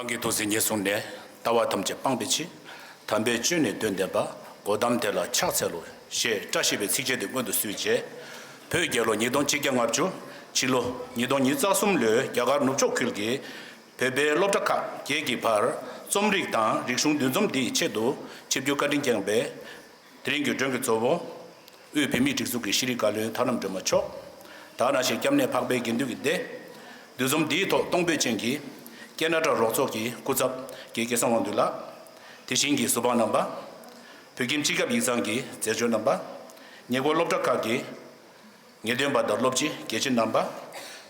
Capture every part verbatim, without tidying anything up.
གང་གིས་ཐུགས་བརྩེ་ཉེར་བཟུང་ནས། ལྟ་བ་ཐམས་ཅད་སྤང་བའི་ཕྱིར། དམ་པའི་ཆོས་ནི་སྟོན་བསྟན་པ། གོ་ཏམ་དེ་ལ་ཕྱག་འཚལ་ལོ། ཞེས་བཀྲ་ཤིས་པའི་ཚིགས་བཅད་དེ་སྔོན་དུ་བསུས་རྗེས། བོད་རྒྱལ་ལོ་ཉིས་སྟོང་ཆིག་བརྒྱ་ལྔ་བཅུ། ཕྱི་ལོ་ཉིས་སྟོང་ཉི་ཤུ་རྩ་གསུམ་ལོའི་རྒྱ་གར་ནུབ་ཕྱོགས་ཁུལ་གྱི་བོད་པའི་སློབ་གྲྭ་ཁག་བརྒྱད་ཀྱི་བར་རྩོམ་རིག་དང་རིག་གཞུང་འདུ་འཛོམས་འདིའི་ཆེད་དུ་ཆིབས་བསྒྱུར་བཀའ་དྲིན་བསྐྱངས་པའི་དེ་རིང་གི་མགྲོན་གྱི་གཙོ་བོ། དབུས་བོད་མིའི་སྒྲིག་འཛུགས་ཀྱི་ཤེས་རིག་བཀའ་བློན་ཐར་ལམ་སྒྲོལ་མ་མཆོག། ད་ག་ནང་བཞིན་སྐྱབས་གནས་འཕགས་པའི་དགེ་འདུན་གྱི་སྡེ། འདུ་འཛོམས་འདིའི་ཐོག་གཏོང་ཕོད་ཅན་གྱི་ཀེ་ན་ཌ་རོགས་ཚོགས་ཀྱི་སྐུ་ཚབ་དགེ་བའི་སྐལ་བཟང་དབང་འདུས་ལགས། དེ་བཞིན་གྱི་ཟུར་པ་རྣམ་པ། བོད་ཁྱིམ་སྤྱི་ཁྱབ་ཡིག་ཚང་གི་མཛད་གཙོ་རྣམ་པ། ཉེ་འཁོར་སློབ་གྲྭ་ཁག་གི་ངེས་སྟོན་པ་དང་སློབ་སྤྱི་དགེ་ཆེ་རྣམ་པ།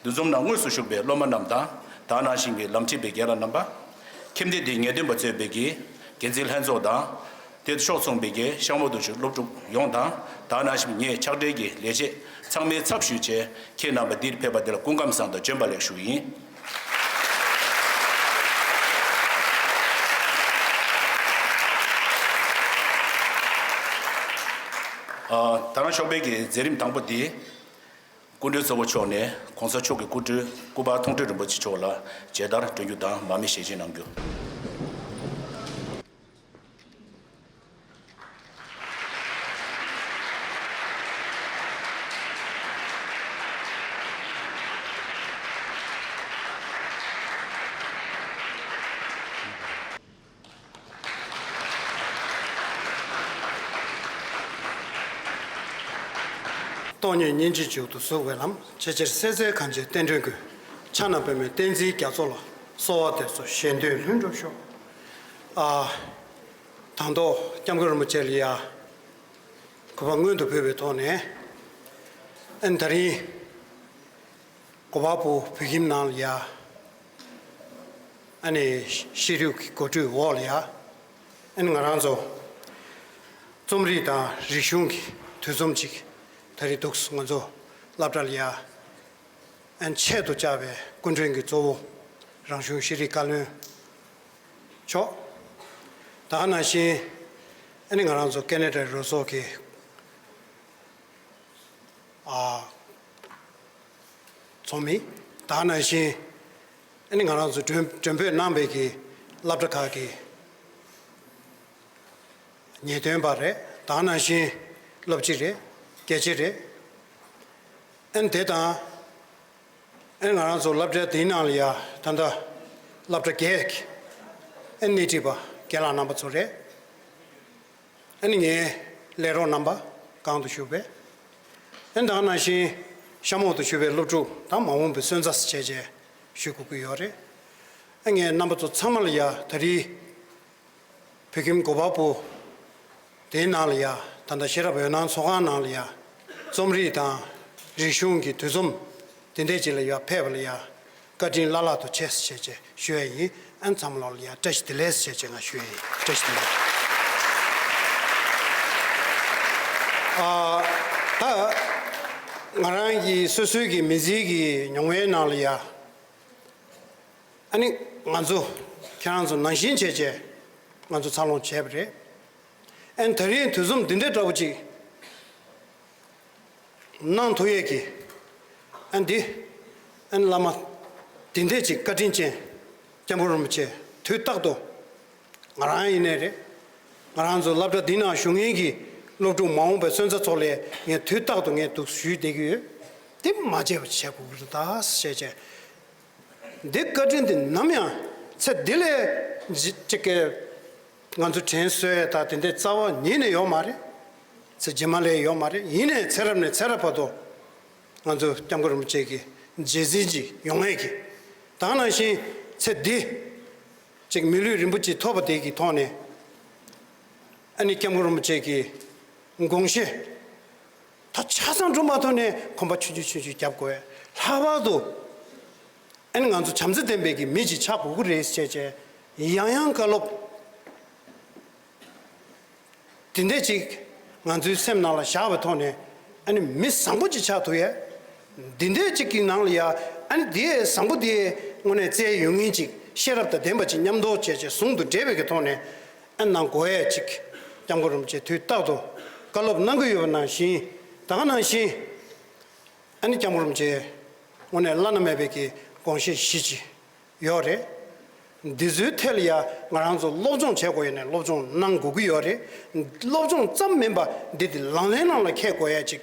འདུ་འཛོམས་ནང་དངོས་སུ་ཞུགས་པའི་སློབ་མ་རྣམས་དང་། ད་ག་ནང་བཞིན་གྱི་ལམ་ཁྲིད་པའི་རྒན་ལགས་རྣམ་པ། ཁྱིམ་སྡེ་འདིའི་ངེས་སྟོན་པ་གཙོས་པའི་གི་འགན་འཛིན་ལྷན་ཚོགས་དང་། དེ་ཕྱོགས་མཚུངས་པའི་གི་ཤག་མོ་དུ་ཆུ་སློབ་ཕྲུག་ཡོངས་དང་། ད་ག་ནང་བཞིན་ངའི་ཕྱག་སྦྲེལ་གྱི་ལས་བྱེད་ཚང་མའི་ཚབ་ཞུས་བྱས། ཁྱེད་རྣམ་པ་འདིར་ཕེབས་པ་འདི་ལ་སྐུ་ཁམས་བཟང་དང་བྱོན་པ་ལེགས་ཞུ་ཡིན། ཨ། ད་རང་ཞོགས་པའི་གི་མཛད་རིམ་དང་པོ་འདི། སྐུ་མགྲོན་གཙོ་བོ་མཆོག་ནས་གོང་ས་མཆོག་གི་སྐུ་དྲིན་སྐུ་པར་མཐོང་གྲོལ་རིན་པོ་ཆེ་མཆོག་ལ་མཇལ་དར་སྒྲོན་རྒྱུ་དང་མར་མེ་ཞལ་ཕྱེ་གནང་རྒྱུ། སྟོང་ཉིད་སྙིང་རྗེའི་མཇུག་ཏུ་ཟུག་པའི་ལམ། ཆེས་ཆེར་སྲས་བཅས་གངས་ཅན་བསྟན་འགྲོའི་མགོན། ཕྱག་ན་པདྨོའི་བསྟན་འཛིན་རྒྱ་མཚོ་ལ། གསོལ་བ་འདེབས་སོ་གཞན་དོན་ལྷུན་གྲུབ་ཤོག། ཨ། དང་ཐོག་སྐྱབས་མགོན་རིན་པོ་ཆེ་ལ་ཡ། གུས་པ་སྔོན་དུ་ཕུལ་བའི་ཐོག་ནས། ཨན་ད་རིང་གོ་པལ་པུར་བོད་ཁྱིམ་ནང་ལ་ཡ། ཨ་ནི་ཤེས་རིག་གི་གོ་སྒྲིག་འོག་ལ་ཡ། ཨ་ནི་ང་རང་ཚོ་རྩོམ་རིག་དང་རིག་གཞུང་གི་དུས་འཛོམས་ཅིག་ད་རེས་འདུག་ང་ཚོ་སློབ་གྲྭ་ལ་ཡ། ཨ་ནི་ཆེད་དུ་བཅར་བའི་སྐུ་མགྲོན་གྱི་གཙོ་བོ་རང་གཞུང་ཤེས་རིག་བཀའ་བློན་མཆོག། ད་ག་ནང་བཞིན་ཨ་ནི་ང་རང་ཚོ་ཀེ་ན་ཌ་རོགས་ཚོགས་ཀྱི་ཨ། ཚོགས་མི། ད་ག་ནང་བཞིན་ཨ་ནི་ང་རང་ཚོ་མགྲོན་མགྲོན་འབོད་གནང་བའི་གི་སློབ་གྲྭ་ཁག་གི་ངེས་སྟོན་པ་རེད། ད་ག་ནང་བཞིན་སློབ་སྤྱི་རེད། དགེ་ཆེ་རེད། ཨ་ནི་དེ་དང་། ཨ་ནི་ང་རང་ཚོ་སློབ་གྲྭ་དེའི་ནང་ལ་ཡ་ད་ལྟ་སློབ་གྲྭ་བརྒྱད་ཀྱི་ཨ་ནི་སྣེ་ཁྲིད་པ་རྒན་ལགས་རྣམ་པ་ཚོ་རེད། ཨ་ནི་ངའི་ལས་རོགས་རྣམ་པ་གང་དུ་བཞུགས་པས། ཨ་ནི་ད་ག་ནང་བཞིན་གཤམ་འོག་ཏུ་བཞུགས་པའི་སློབ་ཕྲུག་དང་མ་འོངས་པའི་སོན་རྩ་བྱས་བྱས་ཞུ་དགོས་ཀྱི་ཡོད་རེད། ཨ་ངས་རྣམ་པ་ཚོ་ཚང་མ་ལ་ཡ་ད་རེས་བོད་ཁྱིམ་གོ་པལ་པུར་དེའི་ནང་ལ་ཡ། ད་ལྟ་ཤེས་རབ་འོད་སྣང་ཚོགས་ཁང་ནང་ལ་ཡ། རྩོམ་རིག་དང་རིག་གཞུང་གི་དུས་འཛོམས་དེ་འདྲས་ཅིག་ལ་ཡ་ཕེབས་པ་ལ་ཡ། བཀའ་དྲིན་བླ་ལྷག་ཏུ་ཆེ་ཟེར་བྱས་བྱས་ཞུ་ཡ་ཡིན། ཨ་ནི་ཚང་མ་ལོག་ལ་ཡ་བཀྲ་ཤིས་བདེ་ལེགས་ཟེར་བྱས་བྱས་ང་ཞུ་ཡ་ཡིན། བཀྲ་ཤིས་བདེ་ལེགས། ཨ། ད་ང་རང་གི་སོ་སོའི་གི་མི་ཚེའི་གི་མྱོང་བའི་ནང་ལ་ཡ། ཨ་ནི་ང་ཚོ་ཁྱེད་རང་ཚོ་ནང་བཞིན་བྱས་བྱས་ང་ཚོ་འཚར་ལོངས་བྱས་པ་རེད། ཨ་ནི་ད་རིང་དུས་འཛོམས་འདི་འདྲ་འདྲ་པོ་ཅིག་གནང་ཐུབ་ཡས་ཀྱི་ཨ་ནི་འདི་ཨ་ནི་བླ་མ་འདི་འདྲས་ཅིག་བཀའ་དྲིན་ཅན་སྐྱབས་མགོན་རིན་པོ་ཆེ་དུས་རྟག་ཏུ་ང་རང་ཡིན་ནའི་རེད། ང་རང་ཚོ་སློབ་གྲྭ་འདི་ནང་བཞུགས་མཁན་གྱི་སློབ་ཕྲུག་མ་འོངས་པའི་སོན་རྩ་ཚོ་ལ་ངས་དུས་རྟག་ཏུ་ངས་འདུག་ཞུས་བསྡད་ཀྱི་ཡོད། དེ་མ་བརྗེད་པ་བྱེད་དགོས་ཀྱི་རེད་ད་ཟེར་བྱས། འདི་བཀའ་དྲིན་འདི་ནམ་ཡང་ཚེ་འདི་ལས་ཅི་ཅིག་གི་ང་ཚོ་དྲན་གསོ་ཡས་ད་དེ་འདྲའི་རྩ་བ་ཉིད་ནས་ཡོད་མ་རེད། ཚེ་རྗེས་མ་ལས་ཡོད་མ་རེད། ཡིན་ནའི་ཚེ་རབས་ནས་ཚེ་རབས་བར་དུ་ང་ཚོ་སྐྱབས་མགོན་རིན་པོ་ཆེ་གི་རྗེས་འཛིན་ཅིག་ཡོང་ཡས་ཀྱི། ད་ག་ནང་བཞིན་ཚེ་འདི་ཅིག་མི་ལུས་རིན་པོ་ཆེ་ཐོབ་པ་དེ་གི་ཐོག་ནས་ཨ་ནི་སྐྱབས་མགོན་རིན་པོ་ཆེ་གི་དགོངས་བཞེད། ད་ཆ་ཚང་སྒྲུབ་མ་ཐུབ་ནས་གོམ་པ་ཆུང་ཆུང་ཆུང་ཆུང་རྒྱབ་དགོས། ལྷག་པར་དུ་ཨ་ནི་ང་ཚོ་བྱམས་བརྩེ་ལྡན་པའི་གི་མི་ཅིག་ཆགས་དགོས་ཀྱི་རེད་ཟེར་བྱས་ཡང་ཡང་བཀའ་སློབ་དེ་འདྲས་ཅིག་ང་ཚོའི་སེམས་ནང་ལ་བཞག་པའི་ཐོག་ནས་ཨ་ནི་མི་བཟང་པོ་ཅིག་ཆགས་ཐུབ་ཡས། འདི་འདྲས་ཅིག་གི་ནང་ལ་ཡ་ཨ་ནི་དེ་བཟང་པོ་དེ་དངོས་གནས་བཙལ་ཡོང་མཁན་ཅིག་ཤེས་རབ་དང་ལྡན་པ་ཅིག་མཉམ་དུ་བྱས་བྱས་ཟུང་དུ་འབྲེལ་བའི་གི་ཐོག་ནས། ཨ་ནང་དགོས་ཡས་ཅིག་སྐྱབས་མགོན་རིན་པོ་ཆེ་དུས་རྟག་ཏུ་བཀའ་སློབ་གནང་གི་ཡོད་པ་ནང་བཞིན། ད་ག་ནང་བཞིན་ཨ་ནི་སྐྱབས་མགོན་རིན་པོ་ཆེ་དངོས་གནས་བླ་ན་མེད་པའི་གི་དགོངས་བཞེད་བཞི་ཅིག་ཡོད་རེད། འདི་ཚོའི་ཐད་ལ་ཡ་ང་རང་ཚོ་སློབ་སྦྱོང་བྱེད་དགོས་ཡ་ནས་སློབ་སྦྱོང་གནང་དགོས་ཀྱི་ཡོད་རེད། སློབ་སྦྱོང་ཙམ་མིན་པ་འདི་དེ་ལག་ལེན་ནང་ལ་འཁྱེར་དགོས་ཡ་ཅིག་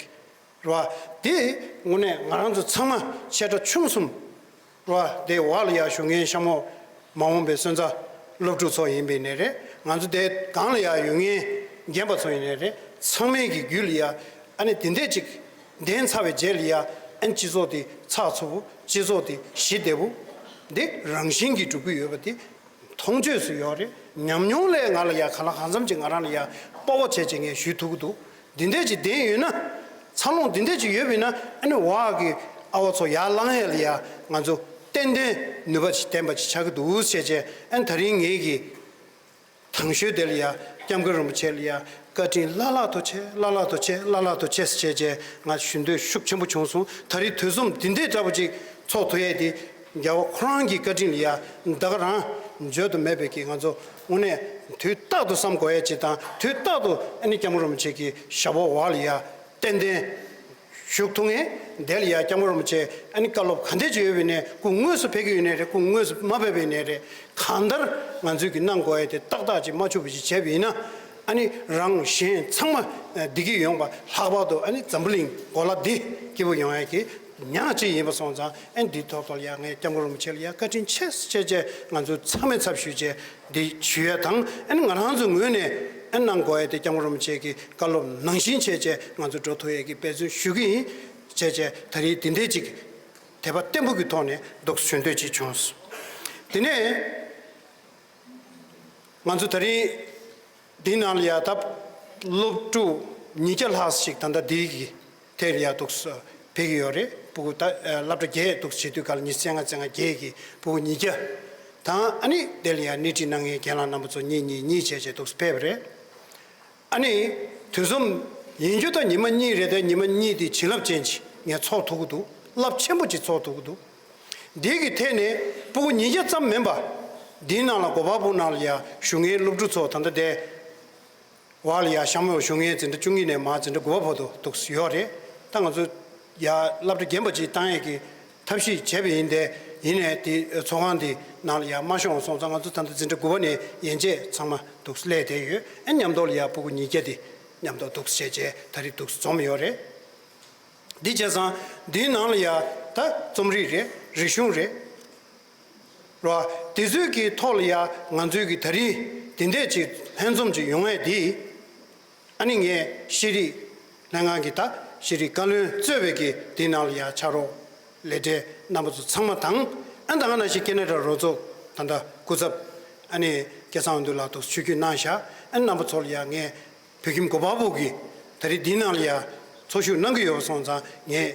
རེད་བ། དེ་དངོས་གནས་ང་རང་ཚོ་ཚང་མ་བཤད་གྲྭ་ཆུང་གསུམ་རེད་བ། དེ་འོག་ལ་ཡ་བཞུགས་མཁན་གཤམ་འོག་མ་འོངས་པའི་སོན་རྩ་སློབ་ཕྲུག་ཚོ་ཡིན་པའི་ནས་རེད། ང་ཚོ་དེ་སྒང་ལ་ཡ་ཡོད་མཁན་རྒན་པ་ཚོ་ཡིན་ནས་རེད། ཚང་མའི་གི་རྒྱུད་ལ་ཡ་ཨ་ནི་དེ་འདྲས་ཅིག་ལྡན་ཚར་བའི་རྗེས་ལ་ཡ་ཨ་ནི་སྤྱི་ཚོགས་དེ་ཚགས་ཚུད་པོ། སྤྱི་ཚོགས་དེ་ཞི་བདེ་པོ། འདི་རང་བཞིན་གྱིས་འགྲུབ་ཀྱི་ཡོད་པ་དེ་མཐོང་ཆོས་སུ་ཡོད་རེད། ཉམས་མྱོང་ལས་ང་ལ་ཡ་གང་ལ་གང་འཚམ་ཅིག་ང་རང་ལ་ཡ་སྤོབས་པ་བྱས་བྱས་ངས་ཞུ་ཐུབ་ཀྱི་འདུག་འདི་འདྲས་ཅིག་ལྡན་ཡོད་ན། འཚར་ལོངས་འདི་འདྲས་ཅིག་ཡོད་པ་ཡིན་ན་ཨ་ནི་འོག་གི་ཨ་བ་ཚོ་ཡར་ལངས་ཡས་ལ་ཡ་ང་ཚོ་ཏན་ཏན་ནུས་པ་ཅིག་ལྡན་པ་ཅིག་ཆགས་ཀྱི་འདུག་ཟེར་བྱས་ཨ་ནི་ད་རིང་ངེད་ཀྱི་དང་ཤོས་དེ་ལ་ཡ་སྐྱབས་མགོན་རིན་པོ་ཆེ་ལ་ཡ་བཀའ་དྲིན་བླ་ལྷག་ཏུ་ཆེ། བླ་ལྷག་ཏུ་ཆེ། བླ་ལྷག་ཏུ་ཆེ་ཟེར་བྱས་བྱས་ང་ཞུ་འདོད་ཤུགས་ཆེན་པོ་བྱུང་སོང་། ད་རེས་དུས་གསུམ་འདི་འདྲས་འདྲ་པོ་ཅིག་ཚོགས་ཐུབ་ཡས་དེ་རྒྱལ་བ་ཁོ་རང་གི་བཀའ་དྲིན་ལ་ཡ་ད་ག་རང་བརྗོད་དུ་མེད་པའི་གི་ང་ཚོ་དངོས་གནས་དུས་རྟག་ཏུ་བསམ་དགོས་ཡས་ཅིག་དང་། དུས་རྟག་ཏུ་ཨ་ནི་སྐྱབས་མགོན་རིན་པོ་ཆེ་གི་ཞབས་འོག་ལ་ཡ་ཏན་ཏན་བཞུགས་ཐུབ་མཁན། དེ་ལ་ཡ་སྐྱབས་མགོན་རིན་པོ་ཆེ་ཨ་ནི་བཀའ་སློབ་ག་འདྲས་ཅིག་ཡོད་པ་ཡིན་ནའི་སྐུ་དངོས་སུ་ཕེབས་ཀྱི་ཡོད་ནའི་རེད། སྐུ་དངོས་སུ་མ་ཕེབས་པ་ཡིན་ནའི་རེད། གང་ལྟར་ང་ཚོས་ཀྱི་གནང་དགོས་ཡ་དེ་ཏག་ཏག་ཅིག་མ་འཆུག་པ་ཅིག་བྱས་པ་ཡིན་ན། ཨ་ནི་རང་གཞན་ཚང་མ་བདེ་སྐྱིད་ཡོང་བ། ལྷག་པར་དུ་ཨ་ནི་འཛམ་བུ་གླིང་གོ་ལ་འདི་སྐྱིད་པོ་ཡོང་ཡ་གི་ཉག་གཅིག་ཡིན་པ་སོང་ཙང་། ཨ་ནི་འདི་ཐོག་ཐོག་ལ་ཡ་ངས་སྐྱབས་མགོན་རིན་པོ་ཆེ་ལ་ཡ་བཀའ་དྲིན་ཆེ་ཟེར་བྱས་བྱས་ང་ཚོ་ཚང་མའི་ཚབ་ཞུས་བྱས་འདི་ཞུ་ཡ་དང་། ཨ་ནི་ང་རང་ཚོ་ངོས་ནས་ཨ་ནི་གནང་དགོས་ཡ་དེ་སྐྱབས་མགོན་རིན་པོ་ཆེ་གི་བཀའ་སློབ་ནང་བཞིན་བྱས་བྱས་ང་ཚོ་འགྲོ་ཐུབ་ཡས་ཀྱི་འབད་བརྩོན་ཞུ་གི་ཡིན། བྱས་བྱས་ད་རེས་འདི་འདྲས་ཅིག་དད་པ་བརྟན་པོ་གི་ཐོག་ནས་འདུག་ཞུ་འདོད་ཅིག་བྱུང་སོང་། དེ་ནས་ང་ཚོ་ད་རེས་འདི་ནང་ལ་ཡ་ད་སློབ་ཕྲུག་ཉིས་བརྒྱ་ལྷག་ཞིག་ད་ལྟ་འདི་གི་ཐད་ལ་ཡ་འདུག་ཕེབས་ཀྱི་ཡོད་རེད། ཕྲུ་གུ་ད་སློབ་གྲྭ་བརྒྱད་འདུག་བྱེད་དུས་ག་ལ་ཉི་ཤུ་རྩ་ལྔ་རྩ་ལྔ་བརྒྱད་ཀྱི་ཕྲུ་གུ་ཉིས་བརྒྱ་དང་། ཨ་ནི་དེ་ལ་ཡ་སྣེ་ཁྲིད་གནང་མཁན་རྒན་ལགས་རྣམ་པ་ཚོ་གཉིས་གཉིས་གཉིས་བྱས་བྱས་འདུག་ཕེབས་པ་རེད། ཨ་ནི་དུས་གསུམ་ཡིན་རྒྱུ་ད་ཉི་མ་གཉིས་རེད་དེ། ཉི་མ་གཉིས་དེ་བྱིན་རླབས་ཅན་ཅིག་ངས་ཚོར་ཐུབ་ཀྱི་འདུག་རླབས་ཆེན་པོ་ཅིག་ཚོར་ཐུབ་ཀྱི་འདུག་འདི་གི་ཐད་ནས་ཕྲུ་གུ་ཉིས་བརྒྱ་ཙམ་མིན་པ་འདིའི་ནང་ལ་གོ་པལ་པུར་ནང་ལ་ཡ་བཞུགས་མཁན་སློབ་ཕྲུག་ཚོ་ད་ལྟ་དེ་འོག་ལ་ཡ་གཤམ་འོག་བཞུགས་མཁན་འཛིན་གྲྭ་བཅུ་གཉིས་ནས་མར་འཛིན་གྲྭ་དགུ་པ་བར་དུ་འདུག་ཡོད་རེད། ད་ང་ཚོ་ཡ་སློབ་གྲྭ་རྒན་པ་ཅིག་བཏང་ཡས་ཀྱི་ཐབས་ཤེས་བྱས་པ་ཡིན་ཏེ། ཡིན་ནའི་དེ་ཚོགས་ཁང་འདི་ནང་ལ་ཡ་མ་ཤོང་བ་སོང་ཙང་། ང་ཚོ་ད་ལྟ་འཛིན་གྲྭ་དགུ་པ་ནས་ཡན་ཆད་ཚང་མ་འདུག་སླེབས་བསྡད་ཡོད། ཨ་མཉམ་དུ་ལ་ཡ་ཕྲུ་གུ་ཉིས་བརྒྱ་དེ་མཉམ་དུ་འདུག་བྱས་བྱས་ད་རེས་འདུག་འཛོམས་ཡོད་རེད། འདི་བྱས་ཙང་འདིའི་ནང་ལ་ཡ་ད་རྩོམ་རིག་རེད། རིག་གཞུང་རེད། རེད་བ། དེ་ཚོའི་གི་ཐོག་ལ་ཡ་ང་ཚོའི་གི་ད་རེས་དེ་འདྲས་ཅིག་ལྷན་འཛོམས་ཅིག་ཡོང་ཡས་དེ། ཨ་ནི་ངས་ཤེས་རིག་ལྷན་ཁང་གི་ད་ཤེས་རིག་བཀའ་བློན་གཙོས་པའི་གི་དེའི་ནང་ལ་ཡ་ཕྱག་རོགས་ལས་བྲལ་རྣམ་པ་ཚོ་ཚང་མ་དང་། ཨ་ད་ག་ནང་བཞིན་ཁེ་ན་ཌ་རོགས་ཚོགས་ད་ལྟ་སྐུ་ཚབ་ཨ་ནི་སྐལ་བཟང་དབང་འདུས་ལགས་འདུག་ཆིབས་བསྒྱུར་གནང་བཞག་ཨ་རྣམ་པ་ཚོ་ལ་ཡ་ངས་བོད་ཁྱིམ་གོ་པལ་པུར་གི་ད་རེས་འདི་ནང་ལ་ཡ་ཚོགས་ཞུགས་གནང་གི་ཡོད་པ་སོང་ཙང་། ངས་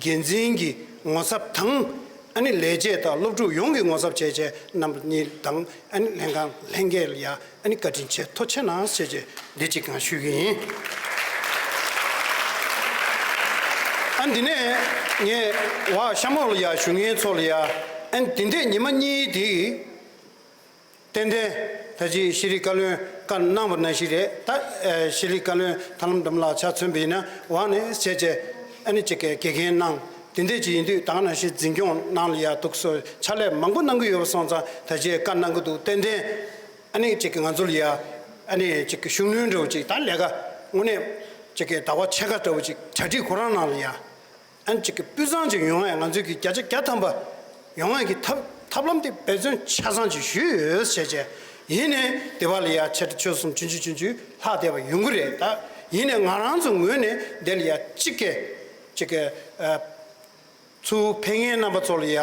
འགན་འཛིན་གྱི་ངོ་ཚབ་དང་། ཨ་ནི་ལས་བྱེད་དང་སློབ་ཕྲུག་ཡོངས་ཀྱི་ངོ་ཚབ་བྱས་བྱས་རྣམ་པ་གཉིས་དང་། ཨ་ནི་ལྷན་ཁང་ལྷན་རྒྱས་ལ་ཡ་ཨ་ནི་བཀའ་དྲིན་ཆེ་ཐུགས་རྗེ་ཆེ་གནང་ཟེར་བྱས་འདི་གཅིག་གང་ཞུ་གི་ཡིན། ཨ་འདི་ནས་ངས་འོག་གཤམ་འོག་ལ་ཡ་བཞུགས་མཁན་ཚོ་ལ་ཡ་ཨ་ནི་འདི་འདྲས་ཉི་མ་གཉིས་དེ། ཏན་ཏན་ད་ཅི་ཤེས་རིག་བཀའ་བློན་བཀའ་གནང་བ་ནང་བཞིན་རེད། ད་ཨ་ཤེས་རིག་བཀའ་བློན་ཐར་ལམ་སྒྲོལ་མ་ལགས་ཆ་མཚོན་པ་ཡིན་ན་འོག་ནས་བྱས་བྱས་ཨ་ནི་ཅིག་གི་དགེ་རྒན་གནང་། དེ་འདྲས་ཅིག་ཡིན་དུས་ད་ག་ནང་བཞིན་འཛིན་སྐྱོང་ནང་ལ་ཡ་འདུག་སེ་ཕྱག་ལས་མང་པོ་གནང་གི་ཡོད་པ་སོང་ཙང་། ད་ཅི་བཀའ་གནང་གི་འདུག་ཏན་ཏན་ཨ་ནི་ཅིག་གི་ང་ཚོ་ལ་ཡ་ཨ་ནི་ཅིག་གི་ཤུགས་སྣོན་འདྲ་བོ་ཅིག་ད་ལས་ཀ་དངོས་གནས་ཅིག་གི་ཟླ་བ་ཕྱེད་ཀ་འདྲ་བོ་ཅིག་གྲ་སྒྲིག་ཁོ་རང་ནང་ལ་ཡ། ཨ་ནི་ཅིག་གི་སྤུས་གཙང་ཅིག་ཡོང་ཡ། ང་ཚོས་ཀྱི་བརྒྱ་ཆ་བརྒྱ་ཐམ་པ་ཡོང་ཡ་གི་ཐབས་ཐབས་ལམ་དེ་འབད་བརྩོན་ཆ་ཚང་ཅིག་ཞུས་ཡོད་ཟེར་བྱས། ཡིན་ནའི་དེ་བ་ལ་ཡ་ཆེ་ཕྲ་ཆོས་གསུམ་ཆུང་ཆུང་ཆུང་ཆུང་ལྷག་བསྡད་པ་ཡོང་གི་རེད། ད་ཡིན་ནའི་ང་རང་ཚོ་ངོས་ནས་དེ་ལ་ཡ་གཅིག་གི་ཅིག་གི་ཨ་ཚུར་ཕེབས་མཁན་རྣམ་པ་ཚོ་ལ་ཡ་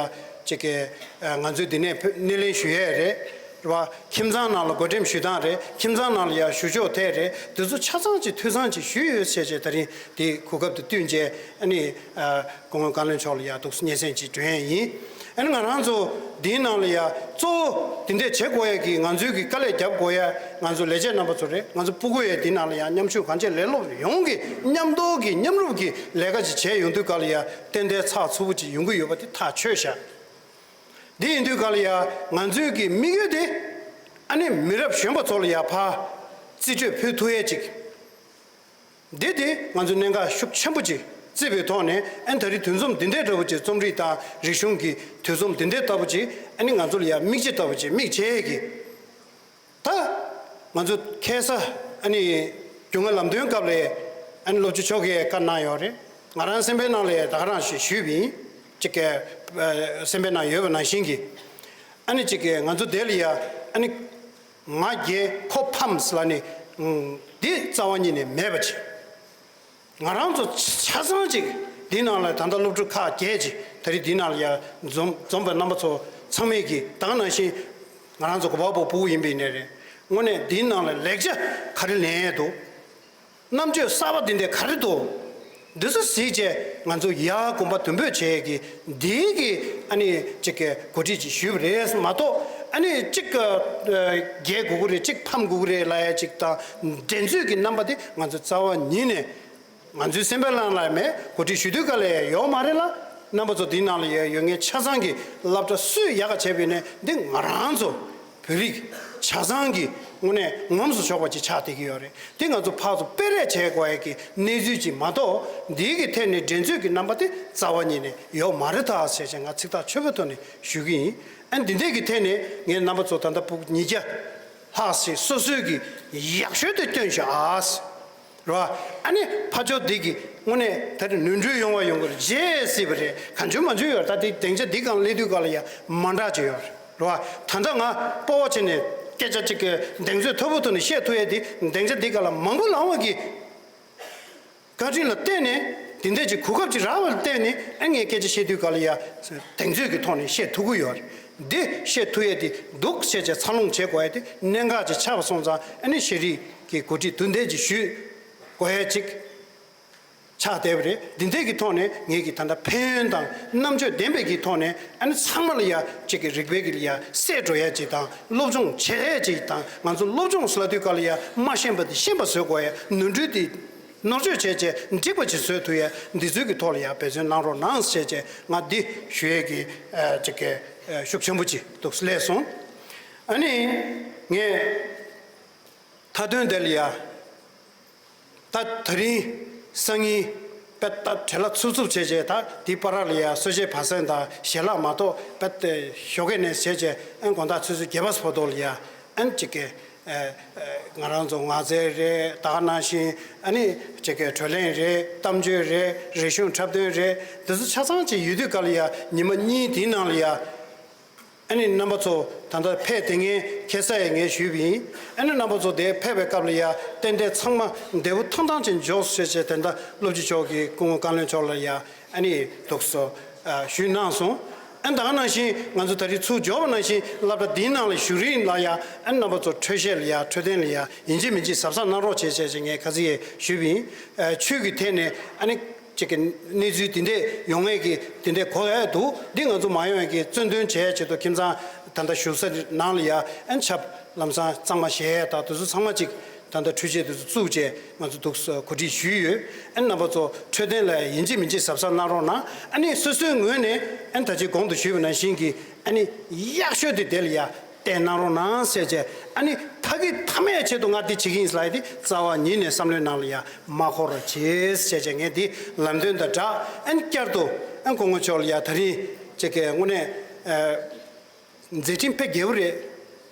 ཅིག་གི་ཨ་ང་ཚོས་འདི་ནས་སྣེ་ལེན་ཞུ་ཡས་རེད། རེད་བ། ཁྱིམ་ཚང་ནང་ལ་བགོ་འགྲེམས་ཞུ་སྟངས་རེད། ཁྱིམ་ཚང་ནང་ལ་ཡ་ཞུ་ཕྱོགས་དེ་རེད། དེ་ཚོ་ཆ་ཚང་ཅིག་འཐུས་ཚང་ཅིག་ཞུས་ཡོད་ཟེར་བྱས། ད་རིང་དེ་གོ་སྐབས་དེ་བསྟུན་བྱས་ཨ་ནི་ཨ་སྐུ་ངོ་བཀའ་བློན་མཆོག་ལ་ཡ་འདུག་སེ་སྙན་སེང་ཅིག་སྒྲོན་ཡས་ཡིན། ཨ་ནི་ང་རང་ཚོ་འདིའི་ནང་ལ་ཡ་གཙོ་བོ་དེ་འདྲས་བྱེད་དགོས་ཡས་ཀྱི་ང་ཚོའི་གི་དཀའ་ལས་རྒྱབ་དགོས་ཡས་ང་ཚོ་ལས་བྱེད་རྣམ་པ་ཚོ་རེད། ང་ཚོ་ཕྲུ་གུ་ཡས་འདིའི་ནང་ལ་ཡ་མཉམ་ཞུགས་གང་བྱས་ལས་སློབ་ཡོངས་ཀྱི་མཉམ་དུ་གི་མཉམ་རུབ་ཀྱི་ལས་ཀ་ཅིག་བྱས་ཡོང་དུས་ག་ལ་ཡ་ཏན་ཏན་ཚགས་ཚུད་པོ་ཅིག་ཡོང་གི་ཡོད་པ་དེ་ཐག་ཆོད་ཤག་འདི་ཡིན་དུས་ག་ལ་ཡ་ང་ཚོའི་གི་དམིགས་ཡུལ་དེ་ཨ་ནི་མི་རབས་གཞོན་པ་ཚོ་ལ་ཡ་ཕར་རྩིས་སྤྲོད་ཕུལ་ཐུབ་ཡས་ཅིག་འདི་དེ་ང་ཚོ་གནད་འགག་ཤུགས་ཆེན་པོ་ཅིག་ སྲིད་པའི་ཐོག་ནས་ཨ་ནི་ད་རེས་དུས་མཚམས་འདི་འདྲའི་འདྲ་བོ་ཅིག་རྩོམ་རིག་དང་རིག་གཞུང་གི་དུས་མཚམས་འདི་འདྲའི་ལྟ་བུ་ཅིག་ཨ་ནི་ང་ཚོ་ལ་ཡང་མིག་རྗེས་ལྟ་བུ་ཅིག་མིག་ཆེ་གི། ད་ང་ཚོ་ཁ་སང་ཨ་ནི་རྒྱུན་ལས་ལམ་སྟོན་སྐབས་ལ་ཨ་ནི་སློབ་སྤྱི་མཆོག་གིས་བཀའ་གནང་ཡོད་རེད། ང་རང་སེམས་པའི་ནང་ལ་ད་ག་རང་ཞིག་ཞུས་པ་ཡིན། ཅིག་གི་ཨ་སེམས་པའི་ནང་ཡོད་པ་ནང་བཞིན་གྱི། ཨ་ནི་ཅིག་གི་ང་ཚོ་དེ་ལ་ཡ་ཨ་ནི་ང་རྒྱལ་ཁོ་ཕམ་ཟེར་ལ་ནི་འདི་རྩ་བ་ཉིད་ནས་མེད་པ་ཅིག་ང་རང་ཚོ་ཆ་ཚང་ཅིག་འདི་ནང་ལ་ད་ལྟ་སློབ་ཕྲུག་ཁག་བརྒྱད་ཅིག་ད་རེས་འདི་ནང་ལ་ཡ་འཛོམས་འཛོམས་པའི་རྣམ་པ་ཚོ་ཚང་མས་ཀྱི་ད་ག་ནང་བཞིན་ང་རང་ཚོ་གོ་བ་པོ་ཕྲུ་གུ་ཡིན་པའི་ནས་རེད། དངོས་གནས་འདི་ནང་ལ་ལེགས་ཆ་ག་རེ་ལེན་ཡས་འདུག་རྣམ་དཔྱོད་གསར་པ་འདི་འདྲ་ག་རེ་འདུག་འདི་ཚོ་གཟིགས་བྱས་ང་ཚོ་ཡར་གོམ་པ་མདུན་སྤོས་བྱས་ཀྱི་འདིའི་གི་ཨ་ནི་ཅིག་གི་གོ་སྒྲིག་ཅིག་ཞུས་པ་རེད་མ་གཏོགས། ཨ་ནི་གཅིག་ག་རྒྱལ་དགོས་ཀྱི་རེད། གཅིག་ཕམ་དགོས་ཀྱི་རེད་ལབ་ཡ་ཅིག་དང་འགྲན་རྩོད་ཀྱི་རྣམ་པ་དེ་ང་ཚོ་རྩ་བ་ཉིད་ནས་ང་ཚོའི་སེམས་པའི་ནང་ལ་མེད། གོ་སྒྲིག་ཞུ་དུས་ག་ལ་ཡང་ཡོད་མ་རེད་ལ། རྣམ་པ་ཚོ་འདིའི་ནང་ལ་ཡོད་ཡོད་མཁན་ཆ་ཚང་གི་སློབ་གྲྭ་སུས་ཡག་ག་བྱས་པ་ཡིན་ནའི་འདི་ང་རང་ཚོ་བོད་རིགས་ཆ་ཚང་གི་དངོས་གནས་ངོམས་སུ་ཆོག་པ་ཅིག་ཆགས་བསྡད་ཀྱི་ཡོད་རེད། དེ་ང་ཚོ་ཕར་ཚུར་སྤེལ་རེས་བྱེད་དགོས་ཡ་གི་གནས་ཚུལ་ཅིག་མ་གཏོགས་འདིའི་གི་ཐད་ནས་འགྲན་རྩོད་ཀྱི་རྣམ་པ་དེ་རྩ་བ་ཉིད་ནས་ཡོད་མ་རེད་ད་ཟེར་བྱས་ང་ཚིག་ཐག་ཆོད་པོའི་ཐོག་ནས་ཞུ་གི་ཡིན། ཨ་འདི་འདྲས་ཀྱི་ཐད་ནས་ངས་རྣམ་པ་ཚོ་ད་ལྟ་ཕྲུ་གུ་ཉིས་བརྒྱ་ལྷག་ཞིག་སོ་སོའི་གི་ཡག་ཤོས་དེ་སྟོན་བྱ་ཨ། རེད་བ། ཨ་ནི་ཕར་ཕྱོགས་འདི་གི་དངོས་གནས་ད་རེས་ནོར་འཁྲུལ་ཡོང་བ་ཡོང་གི་རེད་བརྗེད་སྲིད་པ་རེད། གང་བྱུང་མང་བྱུང་ཡོད་རེད། ད་དེ་སྡིངས་ཆ་འདི་སྒང་སླེབས་དུས་སྒང་ལ་ཡ་མ་འདྲ་ཅིག་ཡོད་རེད། རེད་བ། ད་ལྟ་ང་སྤོབས་པ་བྱས་ནས་སྐད་ཆ་གཅིག་གི་གདེང་ཚོད་མཐོ་པོ་ཐོག་ནས་བཤད་ཐུབ་ཡས་དེ་སྡིངས་ཆ་འདི་སྒང་ལ་མང་པོ་ལངས་པ་གི་བཀའ་དྲིན་ལ་བརྟེན་ནས་དེ་འདྲས་ཀྱི་གོ་སྐབས་ཅིག་རག་པ་ལ་བརྟེན་ནས་ཨ་ངས་སྐད་ཆ་བཤད་དུས་སྒང་ལ་ཡ་གདེང་ཚོད་ཀྱི་ཐོག་ནས་བཤད་ཐུབ་ཀྱི་ཡོད་རེད། འདི་བཤད་ཐུབ་ཡས་དེ་འདུག་བཤད་བྱས་འཚར་ལོངས་བྱེད་དགོས་ཡས་དེ་གནད་འགག་ཅིག་ཆགས་པ་སོང་ཙང་ཨ་ནི་ཤེས་རིག་གི་གོ་སྒྲིག་དེ་འདྲས་ཀྱི་ཞུས་དགོས་ཡས་ཅིག་ཆགས་བསྡད་པ་རེད། འདི་འདྲས་ཀྱི་ཐོག་ནས་ངས་ཀྱི་ད་ལྟ་ཕན་ཡོན་དང་རྣམ་དཔྱོད་ལྡན་པའི་གི་ཐོག་ནས་ཨ་ནི་ཚང་མ་ལ་ཡ་ཅིག་གི་རིག་པའི་གི་ལ་ཡ་གསལ་འགྲོ་ཡས་ཅིག་དང་སློབ་སྦྱོང་བྱེད་ཡས་ཅིག་དང་ང་ཚོ་སློབ་སྦྱོང་ཟེར་ལ་དུས་སྐབས་ལ་ཡ་མ་ཤེས་པ་དེ་ཤེས་པ་བཟོ་དགོས་ཡས། ནོར་འཁྲུལ་དེ་ནོར་བཅོས་བྱས་བྱས་འགྲིག་པ་ཅིག་བཟོ་ཐུབ་ཡས་འདི་ཚོའི་གི་ཐོག་ལ་ཡང་འབད་བརྩོན་གནང་རོགས་གནང་ཟེར་བྱས་ང་འདི་ཞུ་ཡས་ཀྱི་ཨ་ཅིག་གི་ཨ་ཤུགས་ཆེན་པོ་ཅིག་འདུག་སླེབས་སོང་། ཨ་ནི་ངས་མཐའ་དོན་དེ་ལ་ཡ་ད་ད་རིང་སང་ཉིན་དཔེ་ད་བྲེལ་བ་འཚུབ་འཚུབ་བྱས་བྱས་ད་འདི་བར་ལ་ཡ་གསོལ་ཇའི་བར་གསེང་དང་ཞལ་ལག་མ་གཏོགས་དཔེ་ད་ཞོགས་ཀས་ནས་བྱས་བྱས་ཨ་དགོང་དག་ཆུ་ཚོད་བརྒྱད་པ་བར་དུ་ལ་ཡ་ཨ་ཅིག་གི་ཨ་ཨ་ང་རང་ཚོ་ངག་རྩལ་རེད། ད་ག་ནང་བཞིན་ཨ་ནི་ཅིག་གི་གྲོས་གླེང་རེད། གཏམ་བརྗོད་རེད། རིག་གཞུང་འཁྲབ་སྟོན་རེད། འདི་ཚོ་ཆ་ཚང་ཅིག་ཡོད་དུས་སྐབས་ལ་ཡ་ཉི་མ་གཉིས་དེའི་ནང་ལ་ཡ་ཨ་ནི་རྣམ་པ་ཚོ་ད་ལྟ་ཕེབས་བསྡད་མཁན་ཁ་སང་ཡང་ངས་ཞུས་པ་ཡིན། ཨ་ནི་རྣམ་པ་ཚོ་དེ་ཕེབས་པའི་སྐབས་ལ་ཡ་ཏན་ཏན་ཚང་མ་བདེ་པོ་ཐང་ཐང་ཅིག་འཇོག་ཟེར་བྱས་དེ་འདྲ་སློབ་སྤྱི་མཆོག་གིས་སྐུ་ངོ་བཀའ་བློན་མཆོག་ལ་ཡ་ཨ་ནི་འདུག་སེ་ཨ་ཞུས་གནང་སོང་། ཨ་ནི་ད་ག་ནང་བཞིན་ང་ཚོ་ད་རེས་ཚུར་འབྱོར་བ་ནང་བཞིན་སློབ་གྲྭ་འདིའི་ནང་ལ་བཞུགས་རིང་ལ་ཡ་ཨ་ནི་རྣམ་པ་ཚོ་འཕྲོས་བཤད་ལ་ཡ་འཕྲོད་བསྟེན་ལ་ཡ་ཡིན་གཅིག་མིན་གཅིག་གཟབ་གཟབ་གནང་རོགས་བྱེད་བྱས་བྱས་ངས་ཁ་སང་ཡང་ཞུས་པ་ཡིན། ཨ་ཆོས་ཀྱི་ཐད་ནས་ཨ་ནི་ཅིག་གི་གནས་ཚུལ་དེ་འདྲས་ཡོང་ངེས་ཀྱི་དེ་འདྲས་གོ་ཡ་འདུག་འདི་ང་ཚོ་མ་ཡོང་ཡ་གི་རྩོད་འདོན་བྱེད་ཡ་ཆེད་དུ་ཁྱིམ་ཚང་ད་ལྟ་བཞུགས་ས་ནང་ལ་ཡ་ཨན་ཆབ་ལམ་སང་གཙང་མ་བཞེས་ཡ་དང་དེ་ཚོ་ཚང་མ་ཅིག་ད་ལྟ་འཕྲུལ་ཆས་དེ་ཚོ་བཙུགས་བྱས་ང་ཚོ་འདུག་སེ་གོ་སྒྲིག་ཞུས་ཡོད། ཨན་རྣམ་པ་ཚོ་འཕྲོད་བསྟེན་ལ་ཡིན་གཅིག་མིན་གཅིག་གཟབ་གཟབ་གནང་རོགས་གནང་། ཨ་ནི་སོ་སོའི་ངོས་ནས་ཨན་ད་ཅི་གོང་དུ་ཞུས་པ་ནང་བཞིན་གྱི་ཨ་ནི་ཡག་ཤོས་དེ་དེ་ལ་ཡ་བསྟན་གནང་རོགས་གནང་ཟེར་བྱས། ཨ་ནི་ཕ་གི་མཐའ་མའི་ཆེད་དུ་ང་འདི་བྱེད་ཀྱི་ཡིན་ལབ་ཡ་དེ་རྩ་བ་ཉིད་ནས་བསམ་བློའི་ནང་ལ་ཡ་མ་འཁོར་བ་བྱེད་ཟེར་བྱས་ངས་འདི་ལམ་སྟོན་དང་སྦྲགས། ཨ་ནི་བསྐྱར་དུ་ཨ་ནི་སྐུ་ངོ་མཆོག་ལ་ཡ་ད་རིང་ཅིག་གི་དངོས་གནས་ཨ་མཛད་འཕྲིན་དཔེ་རྒྱས་པོ་རེད།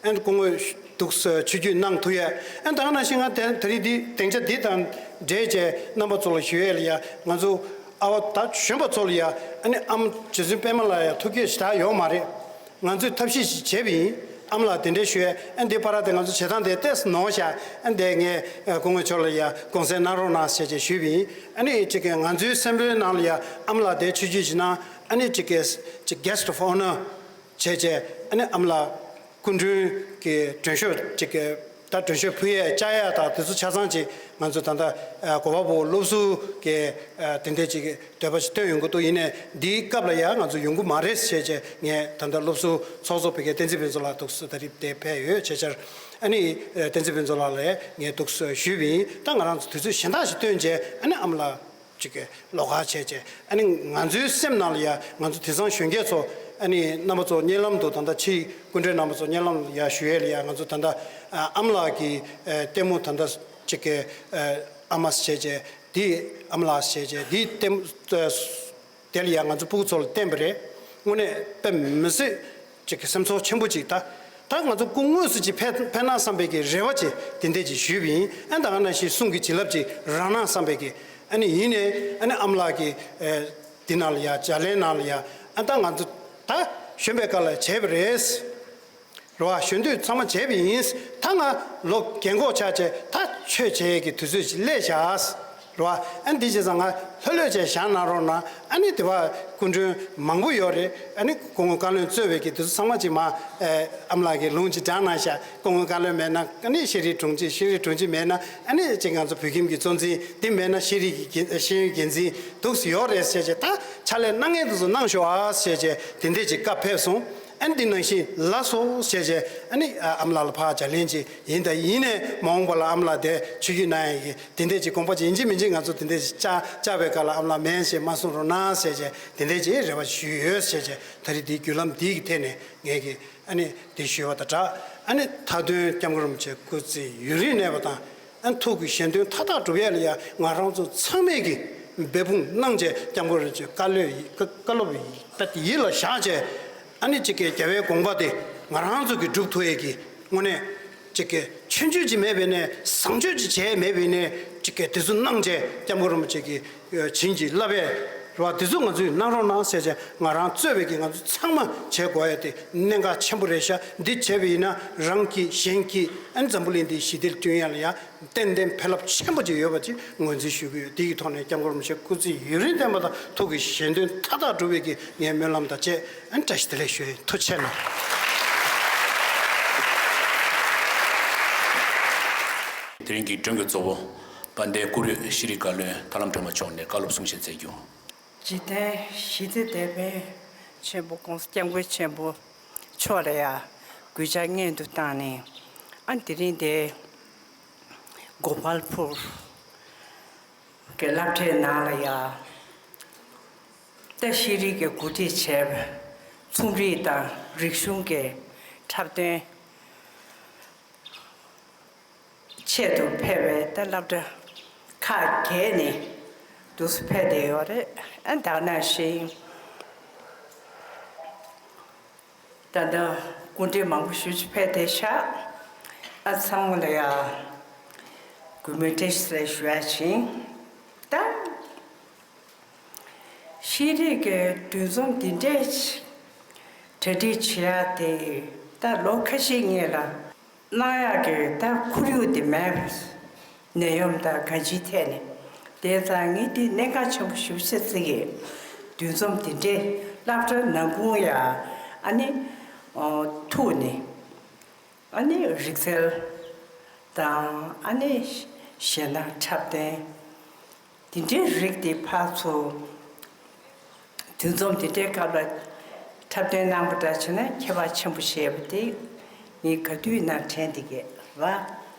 ཨ་ནི་སྐུ་ངོ་འདུག་སེ་ཆིབས་བསྒྱུར་གནང་ཐུབ་ཡ། ཨ་ནི་ད་ག་ནང་བཞིན་ང་དེ་ད་རིང་འདི་སྡིངས་ཆ་འདི་དང་འབྲེལ་བྱས་རྣམ་པ་ཚོ་ལ་ཞུ་ཡས་ལ་ཡ་ང་ཚོ་ཨ་བ་ད་གཞོན་པ་ཚོ་ལ་ཡ་ཨ་ནི་ཨམ་རྗེ་བཙུན་པད་མ་ལ་ཡ་ཐུགས་བསྐྱེད་ཞེ་དྲག་ཡོད་མ་རེད། ང་ཚོས་ཐབས་ཤེས་ཤིག་བྱས་པ་ཡིན། ཨ་མ་ལགས་དེ་འདྲའི་ཞུ་ཡས། ཨ་འདི་བར་དེ་ང་ཚོ་བྱེད་སྟངས་དེ་ཏོག་ཙམ་ནོར་ཤག་ཨ་འདི་ངས་ཨ་སྐུ་ངོ་མཆོག་ལ་ཡ་དགོངས་སེལ་གནང་རོགས་གནང་ཟེར་བྱས་ཞུས་པ་ཡིན། ཨ་ནི་ཅིག་གི་ང་ཚོའི་སེམས་པའི་ནང་ལ་ཡ་ཨ་མ་ལགས་དེ་ཆིབས་བསྒྱུར་ཞིག་གནང་། ཨ་ནི་ཅིག་གི་ཅིག་guest of honour་བྱས་བྱས་ཨ་ནི་ཨ་མ་ལགས་སྐུ་མགྲོན་གྱི་མགྲོན་ཤོག་ཅིག་གི་ད་མགྲོན་ཤོག་ཕུལ་ཡས་བཅར་ཡས་དང་དེ་ཚོ་ཆ་ཚང་ཅིག་ང་ཚོ་ད་ལྟ་ཨ་གོ་བ་པོ་སློབ་ཟུར་གྱི་ཨ་དེ་འདྲས་ཅིག་འདོད་པ་ཞིག་བཏོན་ཡོང་གི་འདུག་ཡིན་ནའི་འདིའི་སྐབས་ལ་ཡང་ང་ཚོ་ཡོང་གི་མ་རེད་ཟེར་བྱས་ངས་ད་ལྟ་སློབ་ཟུར་ཚོགས་གཙོ་ཕ་གིའི་བསྟན་འཛིན་ཕུན་ཚོགས་ལགས་འདུག་སེ་ད་རེས་དེ་ཕེབས་ཡོད་བྱས་ཙང་ཨ་ནི་བསྟན་འཛིན་ཕུན་ཚོགས་ལགས་ལ་ངས་འདུག་སེ་ཞུས་པ་ཡིན། ད་ང་རང་ཚོ་དུས་ཚོད་གཞན་དག་ཞིག་བཏོན་བྱས་ཨ་ནི་ཨ་མ་ལགས་ཅིག་གི་ལོགས་ཀ་བྱས་བྱས་ཨ་ནི་ང་ཚོའི་སེམས་ནང་ལ་ཡ་ང་ཚོ་དེང་སང་གཞོན་སྐྱེས་ཚོ་ཨ་ནི་རྣམ་པ་ཚོ་བརྙན་ལམ་དུ་ད་ལྟ་ཕྱིའི་སྐུ་མགྲོན་རྣམ་པ་ཚོ་བརྙན་ལམ་ལ་ཡ་ཞུ་ཡས་ལ་ཡ་ང་ཚོ་ད་ལྟ་ཨ་མ་ལགས་ཀྱི་ལྟད་མོ་ད་ལྟ་ཅིག་གི་ཨ་མ་བྱས་བྱས། དེ་ཨ་མ་ལགས་བྱས་རྗེས་དེ་བསྟན། དེ་ལ་ཡང་ང་ཚོ་སྤུ་གུ་ཚོ་ལ་བསྟན་པ་རེད། དངོས་གནས་དཔེ་མི་སྲིད་ཅིག་གི་སེམས་ཚོར་ཆེན་པོ་ཅིག་ད་ད་ང་ཚོ་སྐུ་དངོས་སུ་ཅིག་ཕེབས་ཕེབས་ན་བསམ་པའི་གི་རེ་བ་ཅིག་དེ་འདྲས་ཅིག་ཞུས་པ་ཡིན། ཨ་ད་ག་ནང་བཞིན་གསུང་གི་བྱིན་རླབས་ཅིག་རག་ན་བསམ་པའི་གི། ཨ་ནི་ཡིན་ནའི་ཨ་ནི་ཨ་མ་ལགས་ཀྱི་ཨེ་འདི་ནང་ལ་ཡ་ལྗགས་ལན་ནང་ལ་ཡ་ཨ་ད་ང་ཚོ་ད་གཞོན་པའི་སྐབས་ལ་བྱས་པ་རེད། རེད་བ། གཞོན་དུས་ཚང་མ་བྱས་པ་ཡིན། ད་ང་ལོ་རྒན་གོག་ཆགས་བྱས་ད་ཆོས་བྱེད་ཀྱི་དུས་ཚོད་ཅིག་སླེབས་བཞག་རེད་བ། ཨ་འདི་བྱས་ཙང་ང་ལྷོད་ལྷོད་བྱས་བཞག་གནང་རོགས་གནང་། ཨ་ནི་དེ་བ་སྐུ་མགྲོན་མང་པོ་ཡོད་རེད། ཨ་ནི་སྐུ་ངོ་བཀའ་བློན་གཙོས་པའི་གི་དུས་ཚོད་ཚང་མ་ཅིག་མ་ཨ་མ་ལགས་ཀྱི་ལུང་ཅིག་དྲངས་གནང་ཤག་སྐུ་ངོ་བཀའ་བློན་མེད་ན་ཨ་ནི་ཤེས་རིག་དྲུང་ཆེ། ཤེས་རིག་དྲུང་ཆེ་མེད་ན་ཨ་ནི་ཅིག་ང་ཚོ་བོད་ཁྱིམ་གྱི་གཙོ་འཛིན། འདི་མེད་ན་ཤེས་རིག་གི་འགན་ཤེས་ཡོན་འགན་འཛིན་འདུག་སེ་ཡོད་རེད་ཟེར་བྱས། ད་ཕྱག་ལས་གནང་མཁན་དེ་ཚོ་གནང་ཤོག་ཨ་ཟེར་བྱས་དེ་འདྲས་ཅིག་བཀའ་ཕེབས་སོང་། ཨ་ནི་འདི་ནང་བཞིན་ལགས་སོ་ཟེར་བྱས་ཨ་ནི་ཨ་མ་ལགས་ལ་ཕར་ལྗགས་ལན་ཅིག་ཡིན། ད་ཡིན་ནའི་མ་འོངས་པ་ལ་ཨ་མ་ལགས་དེ་ཆིབས་བསྒྱུར་གནང་ཡག་གི་དེ་འདྲས་ཅིག་དགོངས་པ་ཅིག་ཡིན་གཅིག་མིན་གཅིག་ང་ཚོ་དེ་འདྲས་ཅིག་བཅར་བཅར་བའི་སྐབས་ལ་ཨ་མ་ལགས་མེད་ཞེས་མ་གསུང་རོགས་གནང་ཟེར་བྱས་དེ་འདྲས་ཅིག་རེ་བ་ཞུས་ཡོད་ཟེར་བྱས། ད་རེས་འདིའི་བརྒྱུད་ལམ་འདི་གི་ཐད་ནས་ངས་ཀྱི་ཨ་ནི་དེ་ཞུས་པ་དང་སྦྲགས། ཨ་ནི་མཐའ་དོན་སྐྱབས་མགོན་རིན་པོ་ཆེ་སྐུ་ཚེ་ཡུན་རིང་གནས་པ་དང་། ཨ་ཐུགས་ཀྱི་བཞེད་དོན་མཐའ་དག་སྒྲུབ་ཡ་ལ་ཡ་ང་རང་ཚོ་ཚང་མས་ཀྱི་འབད་འབུངས་གནང་བྱས་སྐྱབས་མགོན་རིན་པོ་ཆེ་བཀའ་སློབ་ཡིད་བཀའ་སློབ་ཡིད་ལ་བཞག་བྱས། ཨ་ནི་གཅིག་གི་རྒྱལ་བའི་དགོངས་པ་དེ་ང་རང་ཚོ་གི་སྒྲུབ་ཐུབ་ཡས་ཀྱི་དངོས་གནས་གཅིག་གི་ཆོས་བརྒྱུད་ཅིག་མེད་པའི་ནས་བཟང་སྤྱོད་ཅིག་བྱས་མེད་པའི་ནས་གཅིག་གི་དེ་ཚོ་གནང་བྱས་སྐྱབས་མགོན་རིན་པོ་ཆེ་གི་བྱིན་གྱིས་བརླབས་པས་རེད་བ། དེ་ཚོ་ང་ཚོས་གནང་རོགས་གནང་ཟེར་བྱས་ང་རང་གཙོས་པའི་གི་ང་ཚོ་ཚང་མ་བྱེད་དགོས་ཡ་དེ་གནད་འགག་ཆེན་པོ་རེད་ཤག་འདི་བྱས་པ་ཡིན་ན་རང་སྐྱིད་གཞན་སྐྱིད་ཨ་ནི་འཛམ་བུ་གླིང་འདིའི་ཞི་བདེར་བསྐྲུན་ཡ་ལ་ཡ་ཏན་ཏན་ཕན་རླབས་ཆེན་པོ་ཅིག་ཡོད་པ་ཅིག་ངོས་འཛིན་ཞུ་གི་ཡོད། དེ་གི་ཐོག་ནས་སྐྱབས་མགོན་རིན་པོ་ཆེ་སྐུ་ཚེ་ཡུན་རིང་བརྟན་པ་དང་ཐུགས་ཀྱི་བཞེད་དོན་མཐའ་དག་འགྲུབ་པའི་གི་ངའི་སྨོན་ལམ་དང་བཅས་ཨ་ནི་བཀྲ་ཤིས་བདེ་ལེགས་ཞུ་ཡིན། ཐུགས་རྗེ་ཆེ་གནང་། དེ་རིང་གི་མགྲོན་གྱི་གཙོ་བོ་དཔལ་ལྡན་བཀུར་འོས་ཤེས་རིག་བཀའ་བློན་ཐར་ལམ་སྒྲོལ་མ་མཆོག་ནས་བཀའ་སློབ་གསུང་བཤད་མཛད་རྒྱུ། འཇིག་རྟེན་ཞི་བདེ་དད་པའི་ཆེན་པོ་༸གོང་ས་༸སྐྱབས་མགོན་ཆེན་པོ་མཆོག་ལ་ཡ་གུས་ཕྱག་སྔོན་དུ་བཏང་ནས། ཨ་དེ་རིང་དེ་གོ་པལ་པུར་གྱི་སློབ་གྲྭའི་ནང་ལ་ཡ་ད་ཤེས་རིག་གི་གོ་སྒྲིག་བྱས་པའི་རྩོམ་རིག་དང་རིག་གཞུང་གི་འཁྲབ་སྟོན་ཆེད་དུ་ཕེབས་པའི་ད་སློབ་གྲྭ་ཁག་བརྒྱད་ནས་འདུག་སེ་ཕེབས་བསྡད་ཡོད་རེད། ཨ་ད་ག་ནང་བཞིན་ད་ལྟ་སྐུ་མགྲོན་མང་པོ་ཞེ་ཅིག་ཕེབས་བསྡད་ཤག་ཨ་ཚང་མ་ལ་ཡ་གུས་མོས་བཀྲ་ཤིས་བདེ་ལེགས་ཞུ་ཡ་བྱིན། ད་ཤེས་རིག་གི་འདུ་འཛོམས་འདི་འདྲས་གྲ་སྒྲིག་བྱེད་ཡ་དེ་ད་ལོ་ཁ་ཤས་སྔོན་ལ་གནང་ཡག་གི་ད་ཁོར་ཡུག་དེ་མེད་པ། ནད་ཡམས་དང་གང་ཅིའི་ཐད་ནས། དེ་ཙང་ངས་འདི་གནད་འགག་ཆེན་པོ་ཞེ་པོ་ཅིག་བརྩི་གི། འདུ་འཛོམས་འདི་འདྲའི་སློབ་གྲྭ་ནང་ཁུལ་ཡ་ཨ་ནི་ཨོ་ཐུག་ནས་ཨ་ནི་རིག་རྩལ་དང་ཨ་ནི་གཞས་སྣ་འཁྲབ་སྟོན་འདི་འདྲའི་རིགས་དེ་ཕར་ཚུར་འདུ་འཛོམས་དེ་འདྲའི་སྐབས་ལ་འཁྲབ་སྟོན་གནང་པ་འདྲ་བྱས་ན་ཁྱད་པར་ཆེན་པོ་བྱས་པ་དེ་ངས་ག་དུས་ཡིན་ན་དྲན་བསྡད་ཀྱི་རེད།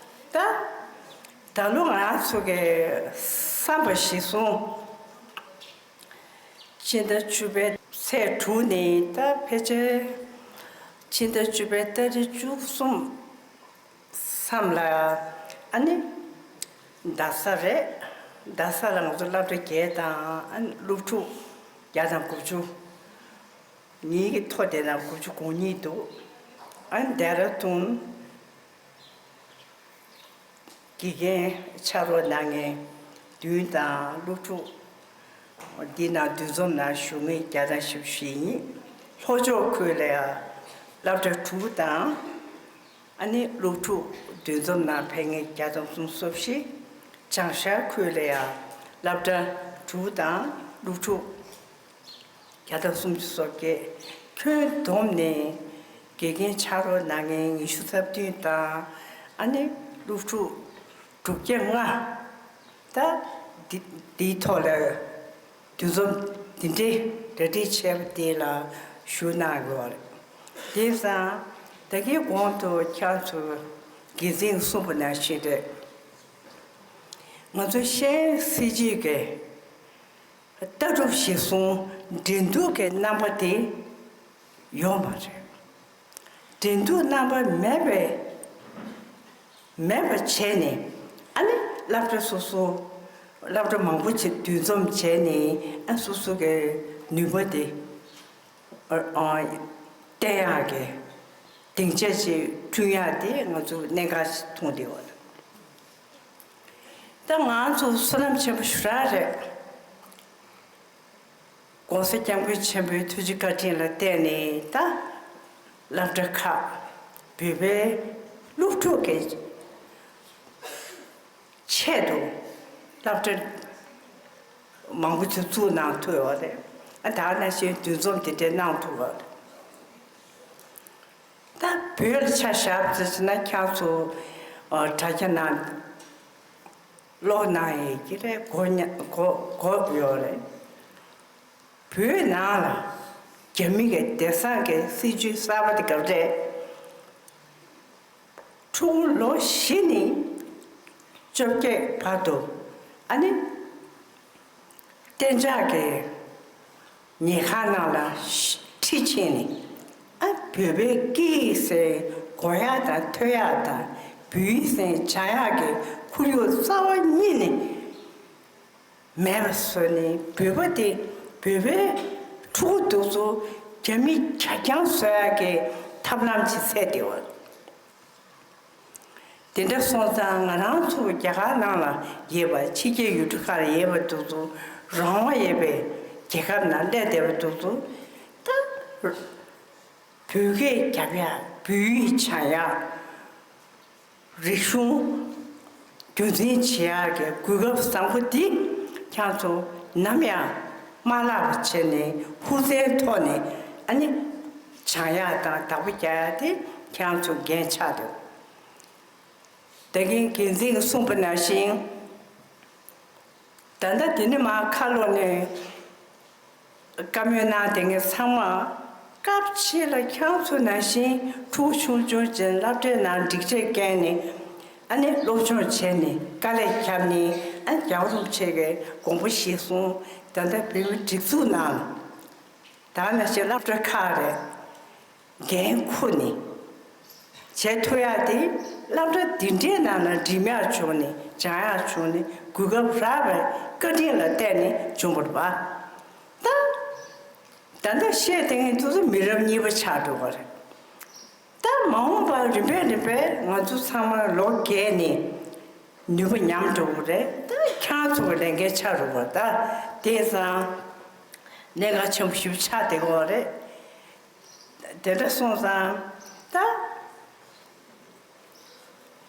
ད་ད་ལོ་ང་ཚོ་གི་བསམ་པ་གཞིར་བཟུང་ཕྱི་ཟླ་བཅུ་པའི་ཚེས་དྲུག་ནས་ད་ཕལ་ཆེར་ཕྱི་ཟླ་བཅུ་པའི་ཏ་རིག་བཅུ་གསུམ་མཚམས་ལ་ཨ་ནི་རྡ་ས་རེད། རྡ་ས་ལ་ང་ཚོ་སློབ་གྲྭ་བརྒྱད་དང་ཨ་ནི་སློབ་ཕྲུག་བརྒྱ་དང་དགུ་བཅུ། ངེད་ཀྱི་ཐོ་དེ་ན་དགུ་བཅུ་གོ་གཉིས་འདུག་ཨ་ནི་ལྡེ་ར་ལྡུན་དགེ་རྒན་ཕྱག་རོགས་གནང་མཁན་བདུན་དང་སློབ་ཕྲུག་འདི་ན་འདུ་འཛོམས་ནང་ཞུགས་མཁན་བརྒྱ་དང་བཞི་བཅུ་ཞེ་གཉིས། ལྷོ་ཕྱོགས་ཁུལ་ལ་ཡང་སློབ་གྲྭ་དྲུག་དང་། ཨ་ནི་སློབ་ཕྲུག་འདུ་འཛོམས་ནང་ཕེབས་མཁན་བརྒྱ་དང་སུམ་ཅུ་སོ་བཞི། བྱང་ཤར་ཁུལ་ལ་ཡང་སློབ་གྲྭ་དྲུག་དང་སློབ་ཕྲུག་བརྒྱ་དང་སུམ་ཅུ་སོ་བརྒྱད། ཁྱོན་བསྡོམས་ནས་དགེ་རྒན་ཕྱག་རོགས་གནང་མཁན་ཉི་ཤུ་རྩ་བདུན་དང་ཨ་ནི་སློབ་ཕྲུག་དྲུག་བརྒྱ་ལྔ། ད་འདི་འདིའི་ཐོག་ལ་འདུ་འཛོམས་འདི་འདྲའི་གྲ་སྒྲིག་བྱས་པ་དེ་ལ་ཞུ་གནང་དགོས་པ་རེད། དེང་སང་ད་གིན་གོང་དུ་ཁྱེད་ཚོ་འགན་འཛིན་གསུངས་པ་ནང་བཞིན་རེད། ང་ཚོ་ཤེས་ཡོན་སྲིད་བྱུས་ཀྱི་ལྟ་གྲུབ་གཞིར་བཟུང་འགྲན་བསྡུར་གྱི་རྣམ་པ་དེ་ཡོད་མ་རེད། འགྲན་བསྡུར་རྣམ་པ་མེད་པའི་མེད་པ་བྱས་ནས་ཨ་ནི་སློབ་གྲྭ་སོ་སོ་ སློབ་གྲྭ་མང་པོ་ཅིག་འདུ་འཛོམས་བྱས་ནས་ཨ་སོ་སོ་གི་ནུས་པ་དེ་ཨ་ཨ་བསྟན་ཡག་གི་སྡིངས་ཆ་ཅིག་བསྐྲུན་ཡག་དེ་ང་ཚོ་གནད་འགག་ཅིག་མཐོང་བསྡད་ཡོད། ད་ང་ཚོ་བསོད་ནམས་ཆེན་པོ་ཞེ་དྲག་རེད། ༸གོང་ས་༸སྐྱབས་མགོན་ཆེན་པོའི་ཐུགས་རྗེ་བཀའ་དྲིན་ལ་བརྟེན་ནས་ད་སློབ་གྲྭ་ཁག་བོད་པའི་སློབ་ཕྲུག་གི་ཆེད་དུ་སློབ་གྲྭ་མང་པོ་ཅིག་བཙུགས་གནང་ཐུབ་ཡོད་རེད། ཨ་ད་ག་ནང་བཞིན་འདུ་འཛོམས་དེ་འདྲ་གནང་ཐུབ་ཡོད་རེད། ད་བོད་ལ་ཆ་བཞག་ཟེར་ན་ཁྱེད་ཚོ་ཨ་དྲ་རྒྱ་ནང་ཀློག་གནང་ཡས་ཀྱི་རེད། གོ་ཉ་གོ་གོ་ཡོད་རེད། བོད་ནང་ལ་རྒྱ་མི་གི་དེང་སང་གི་སྲིད་བྱུས་གསར་པ་དེ་ག་རེ་རེད། ཕྲུ་གུ་ལོ་བཞི་ནས་བཅོ་བརྒྱད་བར་དུ་ཨ་ནི་གཏན་འཇགས་ཀྱི་ཉལ་ཁང་ནང་ལ་ཁྲིད་ཕྱིན་ནས་ཨ་བོད་པའི་སྐད་ཡིག་ཟེར་གོ་ཡག་དང་ཐོས་ཡག་དང་བོད་ཡིག་ཟེར་སྦྱང་ཡག་གི་ཁོར་ཡུག་རྩ་བ་ཉིད་ནས་མེད་པ་བཟོས་ནས་བོད་པ་དེ་བོད་པའི་ཕྲུ་གུ་དེ་ཚོ་རྒྱ་མི་གྱ་རྐྱང་བཟོ་ཡག་གི་ཐབས་ལམ་ཅིག་བཙལ་བསྡད་ཡོད། དེ་འདྲ་སོང་ཙང་ང་རང་ཚོ་རྒྱ་གར་ནང་ལ་ཡོད་པ་ཕྱི་རྒྱལ་ཡུལ་གྲུ་ཁག་ལ་ཡོད་པ་དེ་ཚོ་རང་དབང་ཡོད་པའི་རྒྱལ་ཁབ་ནང་སླེབས་བསྡད་པ་དེ་ཚོ་ད་བོད་སྐད་རྒྱབ་ཡག་བོད་ཡིག་སྦྱང་ཡག་རིག་གཞུང་རྒྱུན་འཛིན་བྱེད་ཡག་གི་གོ་སྐབས་བཟང་པོ་འདི་ཁྱེད་ཚོ་ནམ་ཡང་མ་བརླག་པ་བྱས་ནས་ཧུར་བརྩོན་ཐོག་ནས་ཨ་ནི་སྦྱང་ཡག་དང་བདག་པོ་རྒྱག་ཡག་དེ་ཁྱེད་ཚོ་འགན་ཆགས་འདུག་ད་གིན་འགན་འཛིན་གྱིས་གསུངས་པ་ནང་བཞིན། ད་ལྟ་དེ་ནས་མར་ཁ་ལོག་ནས་བཀའ་མོལ་གནང་བསྡད་མཁན་ཚང་མ་སྐབས་ཕྱེད་ལ་ཁྱེད་ཚོ་ནང་བཞིན་ཕྲུ་གུ་ཆུང་ཆུང་ཅན་སློབ་གྲྭའི་ནང་སྒྲིག་ཆས་བཀལ་ནས་ཨ་ནི་སློབ་སྦྱོང་བྱས་ནས་དཀའ་ལས་བརྒྱབ་ནས་ཨ་ནི་རྒྱལ་བ་རིན་པོ་ཆེ་གི་དགོངས་པ་གཞིར་བཟུང་ད་ལྟ་བོད་མི་སྒྲིག་འཛུགས་ནང་ལ་ད་ནང་བཞིན་སློབ་གྲྭ་ཁག་རེད། འགན་འཁུར་ནས་བྱེད་ཐུབ་ཡག་དེ་སློབ་གྲྭ་འདི་འདྲའི་ནང་ལ་འགྲིམ་ཡག་བྱུང་ནས་སྦྱང་ཡག་བྱུང་ནས་གོ་སྐབས་རག་པའི་བཀའ་དྲིན་ལ་བརྟེན་ནས་བྱུང་བ་རེད་པ། ད་ད་ལྟ་བཤད་བསྡད་མཁན་དེ་ཚོ་མི་རབས་གཉིས་པ་ཆགས་འགྲོ་གི་རེད། ད་མ་འོངས་པར་རིམ་པས་རིམ་པས་ང་ཚོ་ཚང་མ་ལོ་རྒས་ནས་ནུས་པ་ཉམས་འགྲོ་གི་རེད། ད་ཁྱེད་ཚོ་གི་ལས་འགན་ཆགས་འགྲོ་གི་རེད། ད་དེང་སང་གནད་འགག་ཆེན་པོ་ཞིག་ཆགས་བསྡད་ཀྱི་ཡོད་རེད། དེ་འདྲ་སོང་ཙང་ད་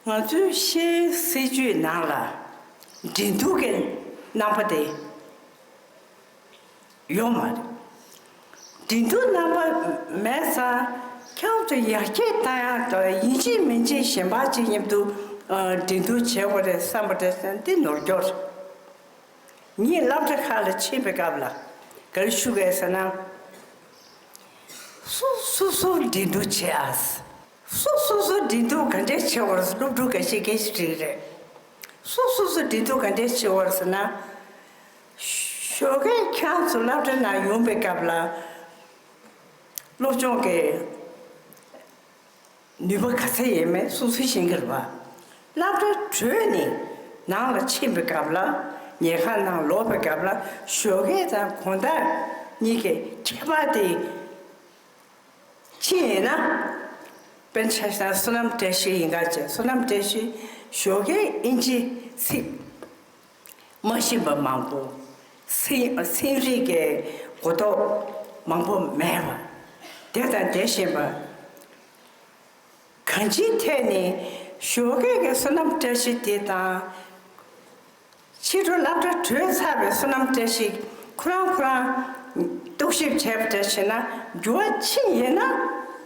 ང་ཚོའི་ཤེས་ཡོན་སྲིད་བྱུས་ནང་ལ་འགྲན་བསྡུར་གྱི་རྣམ་པ་དེ་ཡོད་མ་རེད། འགྲན་བསྡུར་རྣམ་པ་མེད་ཙང་ཁྱེད་ཚོ་ཡར་རྒྱས་གཏང་ཡག་དང་ཡིན་གཅིག་མིན་གཅིག་གཞན་པ་གཅིག་མཉམ་དུ་འགྲན་བསྡུར་བྱེད་དགོས་རེད་བསམ་པ་རེད་ཟེར་ན་འདི་ནོར་འཁྱོག་རེད། ངས་སློབ་གྲྭ་ཁག་ལ་ཕྱིན་པའི་སྐབས་ལ་ག་རེ་ཞུ་གི་ཡོད་ཟེར་ན། སོ་སོ་སོ་འགྲན་བསྡུར་བྱེད་ཨ། སོ་སོ་སོ་འགྲན་བསྡུར་ག་འདྲས་བྱེད་དགོས་རེད། སློབ་ཕྲུག་འགའ་ཤས་སྐད་ཆ་དྲིས་རེད། སོ་སོ་སོ་འགྲན་བསྡུར་ག་འདྲས་བྱེད་དགོས་རེད་ཟེར་ན། ཞོགས་ཀས་ཁྱེད་ཚོ་སློབ་གྲྭ་ནང་ཡོང་པའི་སྐབས་ལ་སློབ་སྦྱོང་གི་ནུས་པ་ག་ཚད་ཡོད་མེད་སོ་སོས་ཤེས་ཀྱི་རེད་པ། སློབ་གྲྭ་གྲོལ་ནས་ནང་ལ་ཕྱིན་པའི་སྐབས་ལ་ཉལ་ཁང་ནང་ལོག་པའི་སྐབས་ལ་ཞོགས་ཀས་དང་དགོང་དག་གཉིས་ཀྱི་ཁྱད་པར་དེ་ཅི་ཡིན་ན། དཔེར་ན་ཆ་བཞག་ན་བསོད་ནམས་བཀྲ་ཤིས་ཡིན་ག་བྱས་བསོད་ནམས་བཀྲ་ཤིས་ཞོགས་ཀས་དབྱིན་ཇི་ཚིག་མ་ཤེས་པ་མང་པོ། ཚན་ཚན་རིག་གི་གོ་རྟོགས་མང་པོ་མེད་པ། དེ་དང་དེ་བཞིན་པ། གང་ཅིའི་ཐད་ནས་ཞོགས་ཀས་ཀྱི་བསོད་ནམས་བཀྲ་ཤིས་དེ་དང་། ཕྱི་དྲོ་སློབ་གྲྭ་གྲོལ་ཚར་བའི་བསོད་ནམས་བཀྲ་ཤིས་ཁོ་རང་ཁོ་རང་རྟོག་ཞིབ་བྱས་པ་འདྲ་བྱས་ན་འགྱུར་བ་ཕྱིན་ཡིན་ན་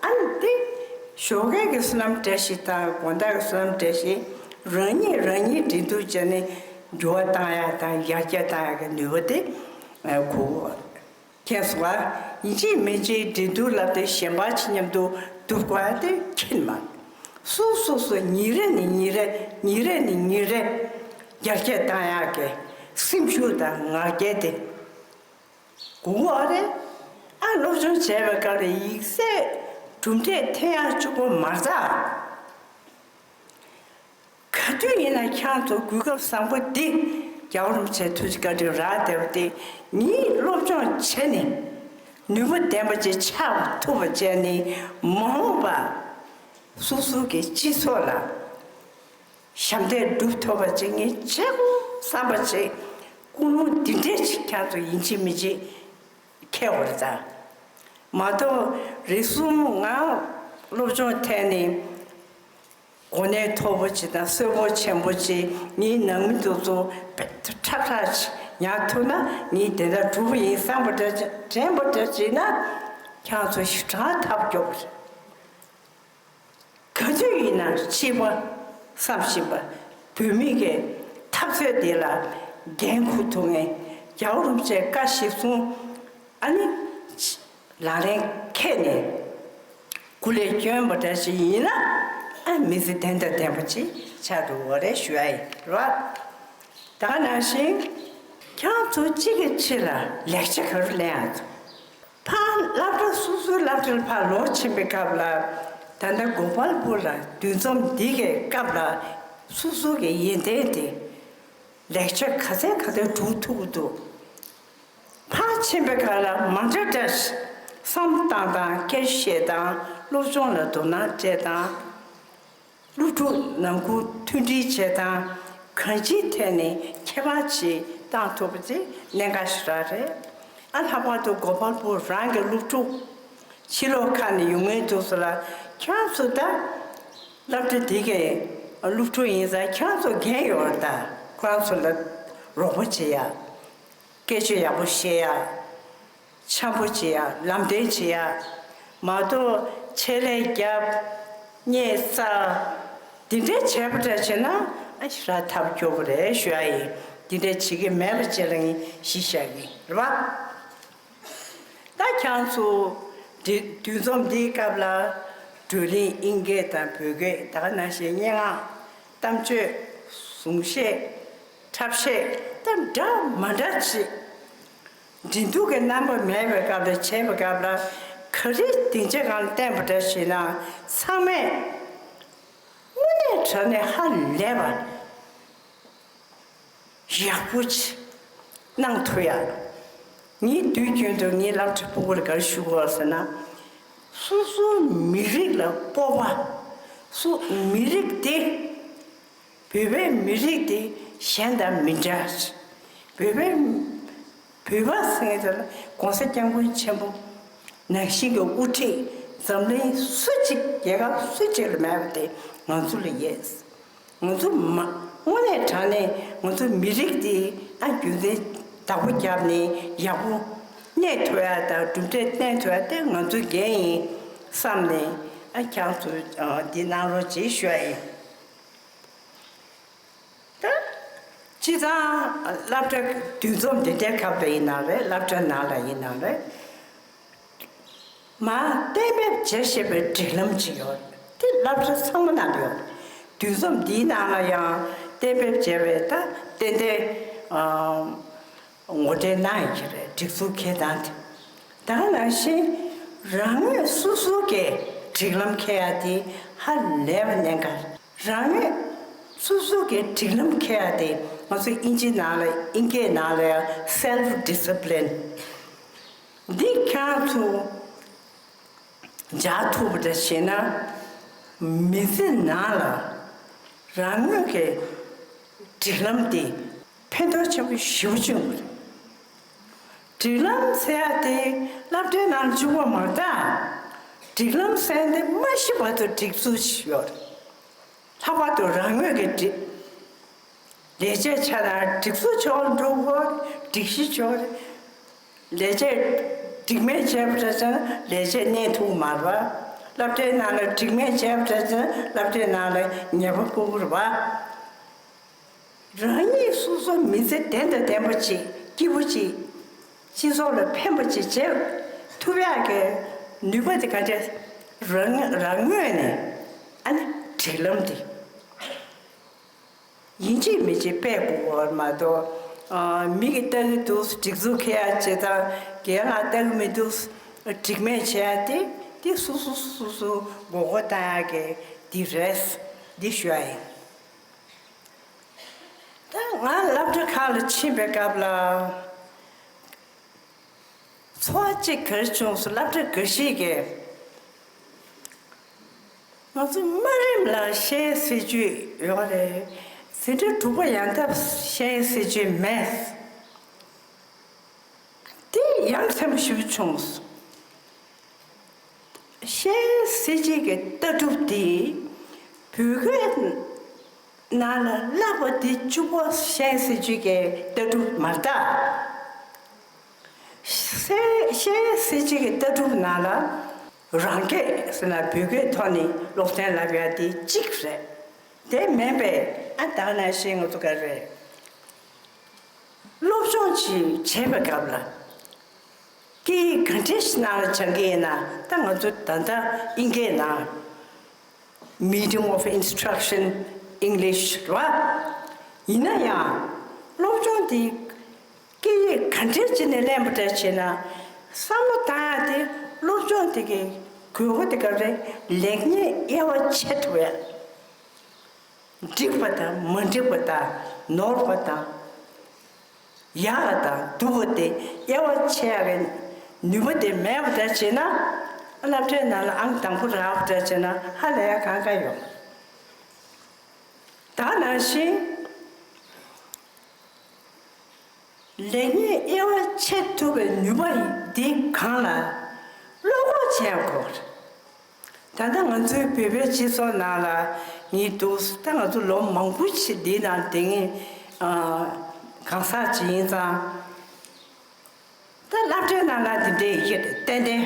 ཨ་ནི་དེ་ཞོགས་ཀས་ཀྱི་བསོད་ནམས་བཀྲ་ཤིས་དང་དགོང་དག་གི་བསོད་ནམས་བཀྲ་ཤིས་རང་ཉིད་རང་ཉིད་འགྲན་བསྡུར་བྱས་ནས་འགྱུར་བ་བཏང་ཡག་དང་ཡར་རྒྱས་བཏང་ཡག་གི་ནུས་པ་དེ་དགོས། མཁྱེན་སོང་ང་། ཡིན་གཅིག་མིན་གཅིག་འགྲན་བསྡུར་ལབ་དེ་གཞན་པ་ཅིག་མཉམ་དུ་སྡུར་དགོས་ཡ་དེ་ཁྱད་མ། སོ་སོ་སོ་ཉིན་རེ་ནས་ཉིན་རེ་ཉིན་རེ་ནས་ཉིན་རེ་ཡར་རྒྱས་བཏང་ཡག་གི་སེམས་ཤུགས་དང་ངར་སྐད་དེ་དགོས་ཀྱི་རེད། ཨ་སློབ་སྦྱོང་བྱས་པའི་སྐབས་ལ་ཡིག་ཚད་གྲུབ་འབྲས་ཐོན་ཡག་གཅིག་པོ་མ་རེད་ད། ག་དུས་ཡིན་ན་ཁྱེད་ཚོ་གོ་སྐབས་བཟང་པོ་འདི་ རྒྱལ་བ་རིན་པོ་ཆེ་ཐུགས་རྗེ་བཀའ་དྲིན་རག་བསྡད་པ་དེ་ངས་སློབ་སྦྱོང་བྱས་ནས་ནུས་པ་ལྡན་པ་ཅིག་ཆགས་ཐུབ་པ་བྱས་ནས། མ་འོངས་པ་སོ་སོ་གི་སྤྱི་ཚོགས་ལ་ཞབས་འདེགས་སྒྲུབ་ཐུབ་པ་ཅིག་ངས་བྱེད་དགོས་བསམ་པ་ཅིག་ཀུན་སློང་འདི་འདྲས་ཅིག་ཁྱེད་ཚོ་ཡིན་གཅིག་མིན་གཅིག་འཁྱེར་དགོས་རེད་ད། མ་གཏོགས་རེ་ཟུང་ང་སློབ་སྦྱོང་ཐད་ནས་གོ་གནས་མཐོ་པོ་ཅིག་དང་གསོན་པོ་ཆེན་པོ་ཅིག་ངའི་ནང་མི་དེ་ཚོ་ཁྲག་ཁྲག་ཅིག་ཉར་ཐུབ་ན་ངས་དེ་འདྲ་གྲུབ་པ་ཡིན་བསམ་པ་འདྲ་ཅིག་དྲན་པ་འདྲ་ཅིག་ན། ཁྱེད་ཚོ་ཞེ་དྲག་ཐབས་སྐྱོ་པོ་རེད། ག་དུས་ཡིན་ན་གཅིག་པ་བསམ་བཞིན་པ་བོད་མི་གི་འཐབ་རྩོད་འདི་ལ་འགན་འཁུར་ཐུབ་མཁན། རྒྱལ་བ་རིན་པོ་ཆེ་བཀའ་གཞིར་བཟུང་ཨ་ནི་ལག་ལེན་འཁྱེར་ནས་སྐུ་ལས་བསྐྱོན་པ་འདྲ་ཞིག་ཡིན་ན། ཨ་མི་ཚེ་བདེ་དང་ལྡན་པ་ཅིག་ཆགས་འགྲོ་གི་རེད་ཞུ་ཡ་ཡིན་རེད་བ། ད་ག་ནང་བཞིན་ཁྱེད་ཚོ་གཅིག་གིས་གཅིག་ལ་ལེགས་ཆ་ག་རེ་ལེན་ཡ་ཚོ། ཕར་སློབ་གྲྭ་སོ་སོའི་སློབ་གྲྭ་ལ་ཕར་ལོག་ཕྱིན་པའི་སྐབས་ལ། ད་ལྟ་གོ་པལ་པུར་ལ་འདུ་འཛོམས་འདི་གའི་སྐབས་ལ་སོ་སོ་གི་ཡོན་ཏན་དེ་ལེགས་ཆ་ག་ཚད་ག་ཚད་སྒྲུབ་ཐུབ་ཀྱི་འདུག་ཕར་ཕྱིན་པའི་སྐབས་ལ་མ་འདྲ་འདྲ་བསམ་བཏང་དང་སྐད་ཆ་བཤད་དང་སློབ་སྦྱོང་ལ་དོ་སྣང་སྤྲད་དང་། སློབ་ཕྲུག་ནང་ཁུལ་མཐུན་སྒྲིལ་བྱེད་སྟངས་གང་ཅིའི་ཐད་ནས་ཁྱད་པར་ཅིག་བཏང་ཐུབ་པ་དེ་གནད་འགག་ཞེ་དྲག་རེད། ཨ་ལྷག་པར་དུ་གོ་པལ་པུར་རང་གི་སློབ་ཕྲུག་ཕྱི་ལོགས་ཁག་ནས་ཡོང་མཁན་དེ་ཚོ་ལ། ཁྱེད་ཚོ་ད་སློབ་གྲྭ་འདི་གའི་སློབ་ཕྲུག་ཡིན་ཙང་ཁྱེད་ཚོ་འགན་ཡོད་རེད་ད། ཁོ་རང་ཚོ་ལ་རོགས་པ་བྱེད་ཡ། སྐད་ཆ་ཡག་པོ་བཤད་ཡ། འཆམ་པོ་བྱེད་ཡ། ལམ་སྟོན་བྱེད་ཡ། མ་གཏོགས་ཆེད་ལས་རྒྱབ། བརྙས་བཙལ། འདི་འདྲའི་བྱས་པ་འདྲ་བྱས་ན་ཨ་ཞེ་དྲག་ཐབས་སྐྱོ་པོ་རེད་ཞུ་ཡ་ཡིན། འདི་འདྲ་བྱེད་ཀྱི་མེད་པ་བཅས་ལ་ངས་གཞི་བཞག་གི་རེད་བ། ད་ཁྱེད་ཚོ་འདི་འདུ་འཛོམས་འདིའི་སྐབས་ལ་བགྲོ་གླེང་དབྱིན་སྐད་དང་བོད་སྐད། ད་ག་ནང་བཞིན་སྙན་ངག་གཏམ་བརྗོད། གསུང་བཤད། འཁྲབ་གཞས། ད་འདྲ་མ་འདྲ་ཅིག་འགྲན་བསྡུར་གྱི་རྣམ་པ་མེད་པའི་སྐབས་ལ་བྱས་པའི་སྐབས་ལ་ག་རེ་སྡིངས་ཆ་སྒང་ལ་བསྟན་པ་འདྲ་ཞེ་ན། ཚང་མས་དངོས་གནས་དྲང་གནས་ཧ་ལས་པ་ཡག་པོ་ཅིག་གནང་ཐུབ་ཡ། ངས་དུས་རྒྱུན་དུ་ངའི་སློབ་གྲྭ་ཕྲུ་གུ་ལ་ག་རེ་ཞུ་དགོས་ཟེར་ན། སོ་སོའི་མི་རིགས་ལ་སྤོབས་པ། སོ་མི་རིགས་དེ། བོད་པའི་མི་རིགས་དེ་གཞན་དང་མི་འདྲ། བོད་པའི་བོད་པ་ཟེར་མཁན་དེ་ལ་༸གོང་ས་༸སྐྱབས་མགོན་ཆེན་པོ་ནང་བཞིན་གྱི་དབུ་ཁྲིད་འཛམ་གླིང་སུ་གཅིག་རྒྱལ་ཁབ་སུ་གཅིག་ལ་མེད་པ་དེ་ང་ཚོ་ལ་ཡོད། ང་ཚོ་མ་དངོས་གནས་དྲང་གནས་ང་ཚོ་མི་རིགས་དེ་ཨ་རྒྱུ་མཚན་བདག་པོ་བརྒྱབ་ནས་ཡག་པོ་གནས་ཐུབ་ཡ་དང་གྲུབ་འབྲས་བསྟན་ཐུབ་ཡ་དེ་ང་ཚོའི་འགན་ཡིན་བསམ་ནས། ཨ་ཁྱེད་ཚོ་འདི་གནང་རོགས་བྱེད་ཞུ་ཡ་ཡིན། ད་སྤྱིར་བཏང་སློབ་གྲྭ་འདུ་འཛོམས་འདི་འདྲའི་སྐབས་ལ་ཡིན་ན་རེད། སློབ་གྲྭ་ནང་ལ་ཡིན་ན་རེད། མར་གཏན་འབེབས་བྱས་བཞག་པའི་སྒྲིག་ལམ་ཅིག་ཡོད། དེ་སློབ་གྲྭ་ཚང་མ་ནང་ལ་ཡོད། འདུ་འཛོམས་འདིའི་ནང་ལ་ཡང་གཏན་འབེབས་བྱས་པའི་ད་ཏན་ཏན་ཨམ། ངོ་སྤྲོད་གནང་ཡོད་ཀྱི་རེད། སྒྲིག་འཛུགས་འཁྱེར་སྟངས་དེ། ད་ག་ནང་བཞིན་རང་ངོས་སོ་སོ་གི་སྒྲིག་ལམ་འཁྱེར་ཡ་དེ་ཧ་ལས་པ་གནད་འགག་རང་ངོས་སོ་སོ་གི་སྒྲིག་ལམ་འཁྱེར་ཡ་དེ་ང་ཚོ་དབྱིན་ཇི་ནང་ལ་དབྱིན་སྐད་ནང་ལ་ཡང་self discipline། འདི་ཁྱེད་ཚོ་འཇགས་ཐུབ་པ་འདྲ་བྱས་ན། མི་ཚེ་ནང་ལ་རང་ངོས་ཀྱི་སྒྲིག་ལམ་དེ་ཕན་ཐོགས་ཆེན་པོ་ཞེ་པོ་བྱུང་བ་རེད། སྒྲིག་ལམ་ཟེར་ཡ་དེ་སློབ་གྲྭའི་ནང་བཅུག་པ་མ་གཏོགས། སྒྲིག་ལམ་ཟེར་ཡ་དེ་མ་ཤི་བར་དུ་སྒྲིག་འཛུགས་ཤིག་ཡོད་རེད། ལྷག་པར་དུ་རང་ངོས་ཀྱི་སྒྲིག་ལས་བྱེད་ཆ་ནས་སྒྲིག་འཛུགས་ཕྱོགས་འགྲོ་དགོས། སྒྲིག་གཞི་ཕྱོགས། ལས་བྱེད་སྒྲིག་མེད་བྱས་པ་འདྲ་ཚོ་ལས་བྱེད་གནས་ཐུབ་མ་རེད་པ། སློབ་གྲྭའི་ནང་ལ་སྒྲིག་མེད་བྱས་པ་འདྲ་ཚོ་སློབ་གྲྭའི་ནང་ལ་ཉེས་པ་ཕོག་གི་རེད་པ། རང་ཉིད་སོ་སོ་མི་ཚེ་བདེ་དང་ལྡན་པ་ཅིག་སྐྱིད་པོ་ཅིག་སྤྱི་ཚོགས་ལ་ཕན་པ་ཅིག་བྱེད་ཐུབ་ཡག་གི་ནུས་པ་དེ་ག་འདྲ་རང་རང་ངོས་ནས་ཨ་ནི་སྒྲིག་ལམ་དེ། ཡིན་གཅིག་མིན་གཅིག་སྤེལ་དགོས་པ་མ་གཏོགས། ཨ། མི་གིས་ལྟ་གི་འདུག་སྒྲིག་འཛུགས་འཁྱེར་ཡ་བྱེད་སྟངས། རྒན་ལགས་ལྟ་གི་མི་འདུག་སྒྲིག་མེད་བྱེད་ཡ་དེ། དེ་སོ་སོ་སོ་སོ་མགོ་སྐོར་བཏང་ཡ་གི་འདི་རེད། འདི་ཞུ་ཡ་ཡིན། ད་ ང་སློབ་གྲྭ་ཁག་ལ་ཕྱིན་པའི་སྐབས་ལ། ཚོར་བ་གཅིག་ག་རེ་བྱུང་སོང་། སློབ་གྲྭ་འགའ་ཤས་ཀྱིས་ང་ཚོ་དམའ་རིམ་ལ་ཤེས་ཡོན་སྲིད་བྱུས་ཡོད་རེད། འཛིན་གྲྭ་དྲུག་པ་ཡན་འདབ་ཤེས་ཡོན་སྲིད་བྱུས་མེད། དེ་ཡང་སེམས་ཤུགས་བྱུང་སོང་། ཤེས་ཡོན་སྲིད་བྱུས་ཀྱི་ལྟ་གྲུབ་དེ་བོད་སྐད་ནང་ལ་བསླབ་པ་དེ་གཅིག་པོ་ཤེས་ཡོན་སྲིད་བྱུས་ཀྱི་ལྟ་གྲུབ་མ་རེད་ད། ཤེས་ཤེས་ཡོན་སྲིད་བྱུས་ཀྱི་ལྟ་གྲུབ་ནང་ལ་རང་སྐད་ཟེར་ན་བོད་སྐད་ཐོག་ནས་སློབ་ཚན་བསླབ་ཡ་དེ་གཅིག་རེད། དེ་མིན་པའི་ཨ་ད་ནང་བཞིན་ང་ཚོ་ག་རེ་རེད། སློབ་སྦྱོང་ཅིག་བྱེད་པའི་སྐབས་ལ། སྐད་ཡིག་ག་འདྲ་ཞིག་ནང་ལ་སྦྱང་གི་ཡིན་ན། ད་ང་ཚོ་ད་ལྟ་དབྱིན་སྐད་ནང་Medium of Instruction English རེད་བ། ཡིན་ན་ཡང་སློབ་སྦྱོང་དེ་སྐད་ཡིག་ག་འདྲ་བྱས་ནས་ལེན་པ་འདྲ་བྱས་ན། བསམ་བློ་བཏང་ཡ་དེ་སློབ་སྦྱོང་དེ་གི་དགོས་མཁོ་དེ་ག་རེ། ལེགས་ཉེས་དབྱེ་བ་ཕྱེ་ཐུབ་ཡ། འགྲིག་པ་དང་མ་འགྲིག་པ་དང་ནོར་བ་དང་། ཡག་དང་སྡུག་པ་དེ་དབྱེ་བ་ཕྱེ་ཡག་གི་ནུས་པ་དེ་མེད་པ་འདྲ་བྱས་ན། སློབ་གྲྭའི་ནང་ལ་ཨང་དང་པོ་རག་པ་འདྲ་བྱས་ན་ཧ་ལས་ཡག་གང་ག་ཡོད། ད་ནང་བཞིན་ལེགས་ཉེས་དབྱེ་བ་ཕྱེ་ཐུབ་པའི་ནུས་པ་འདི་གང་ལ་བློ་ཁོག་བྱེད་དགོས། ད་ལྟ་ང་ཚོའི་བོད་པའི་སྤྱི་ཚོགས་ནང་ལ་ངས་འདུག་ད་ང་ཚོ་ལོ་མང་པོ་ཞིག་འདིའི་ནང་དེ་ངས་གང་ཟག་ཅིག་ཡིན་ཙང་། ད་སློབ་གྲྭའི་ནང་ལ་འདི་འདྲའི་ཡིད་ཏན་ཏན།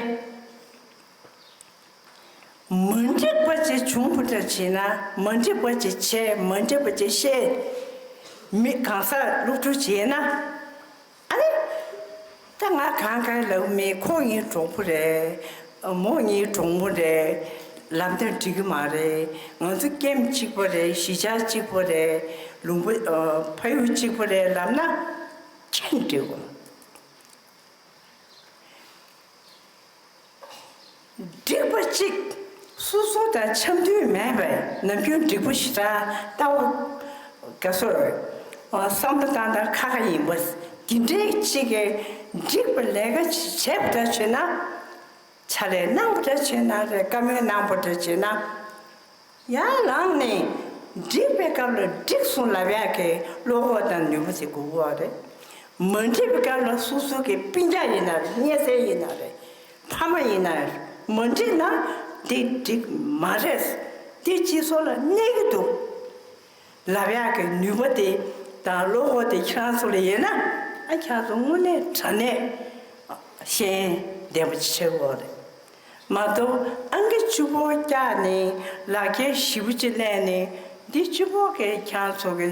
མ་འགྲིག་པ་ཅིག་བྱུང་བ་འདྲ་བྱས་ན། མ་འགྲིག་པ་ཅིག་བྱས། མ་འགྲིག་པ་ཅིག་བཤད། མི་གང་ཟག་སློབ་ཕྲུག་བྱས་ན། ཨ་ནི། ད་ང་གང་ག་ལབ་མེད། ཁོ་ངའི་གྲོགས་པོ་རེད། མོ་ངའི་གྲོགས་མོ་རེད། ལབ་ན་འགྲིག་གི་མ་རེད། ང་ཚོ་ཀེམ་གཅིག་པ་རེད། གཞིས་ཆགས་གཅིག་པ་རེད། ལུང་པ་ཨ་ཕ་ཡུལ་གཅིག་པ་རེད་ལབ་ན་ཅི་འགྲིག་གོ། འགྲིག་པ་གཅིག་སོ་སོ་དང་འཆམ་མཐུན་མེད་པའི་ནམ་རྒྱུན་འགྲིག་པོ་ཞེ་དྲག་ལྟ་བ་ག་སོ་རེད། བསམ་བློ་བཏང་སྟངས་ཁ་ཁ་ཡིན་པ། འདི་འདྲའི་གཅིག་གིས་འགྲིག་པའི་ལས་ཀ་ཅིག་བྱས་པ་འདྲ་བྱས་ན། ཕྱག་ལས་གནང་པ་འདྲ་བྱས་ན་རེད། བཀའ་མོལ་གནང་པ་འདྲ་བྱས་ན། ཡར་ལངས་ནས་འགྲིག་པའི་སྐབས་ལ་འགྲིག་སོང་ལབ་ཡག་གི་བློ་ཁོག་དང་ནུས་པ་ཞིག་དགོས་ཀྱི་ཡོད་རེད། མ་འགྲིག་པའི་སྐབས་ལ་སོ་སོ་གི་སྤུན་ཀྱག་ཡིན་ན་རེད། གཉེན་ཚན་ཡིན་ན་རེད། ཕ་མ་ཡིན་ན་རེད། མ་འགྲིག་ན་འདི་འགྲིག་མ་རེད། འདི་སྤྱི་ཚོགས་ལ་གནོད་ཀྱི་འདུག་ལབ་ཡག་གི་ནུས་པ་དེ་དང་བློ་ཁོག་དེ་ཁྱེད་རང་ཚོ་ལ་ཡོད་ན། ཨ་ཁྱེད་རང་ཚོ་དངོས་གནས་དྲང་གནས་ཤེས་ཡོན་ལྡན་པ་ཅིག་ཆགས་ཀྱི་ཡོད་རེད། མ་གཏོགས་ཨང་ཀི་བཅུ་པོ་བཀྱགས་ནས་ལག་འཁྱེར་བཞི་པོ་གཅིག་ལེན་ནས། འདི་བཅུ་པོ་གིས་ཁྱེད་རང་ཚོ་གི་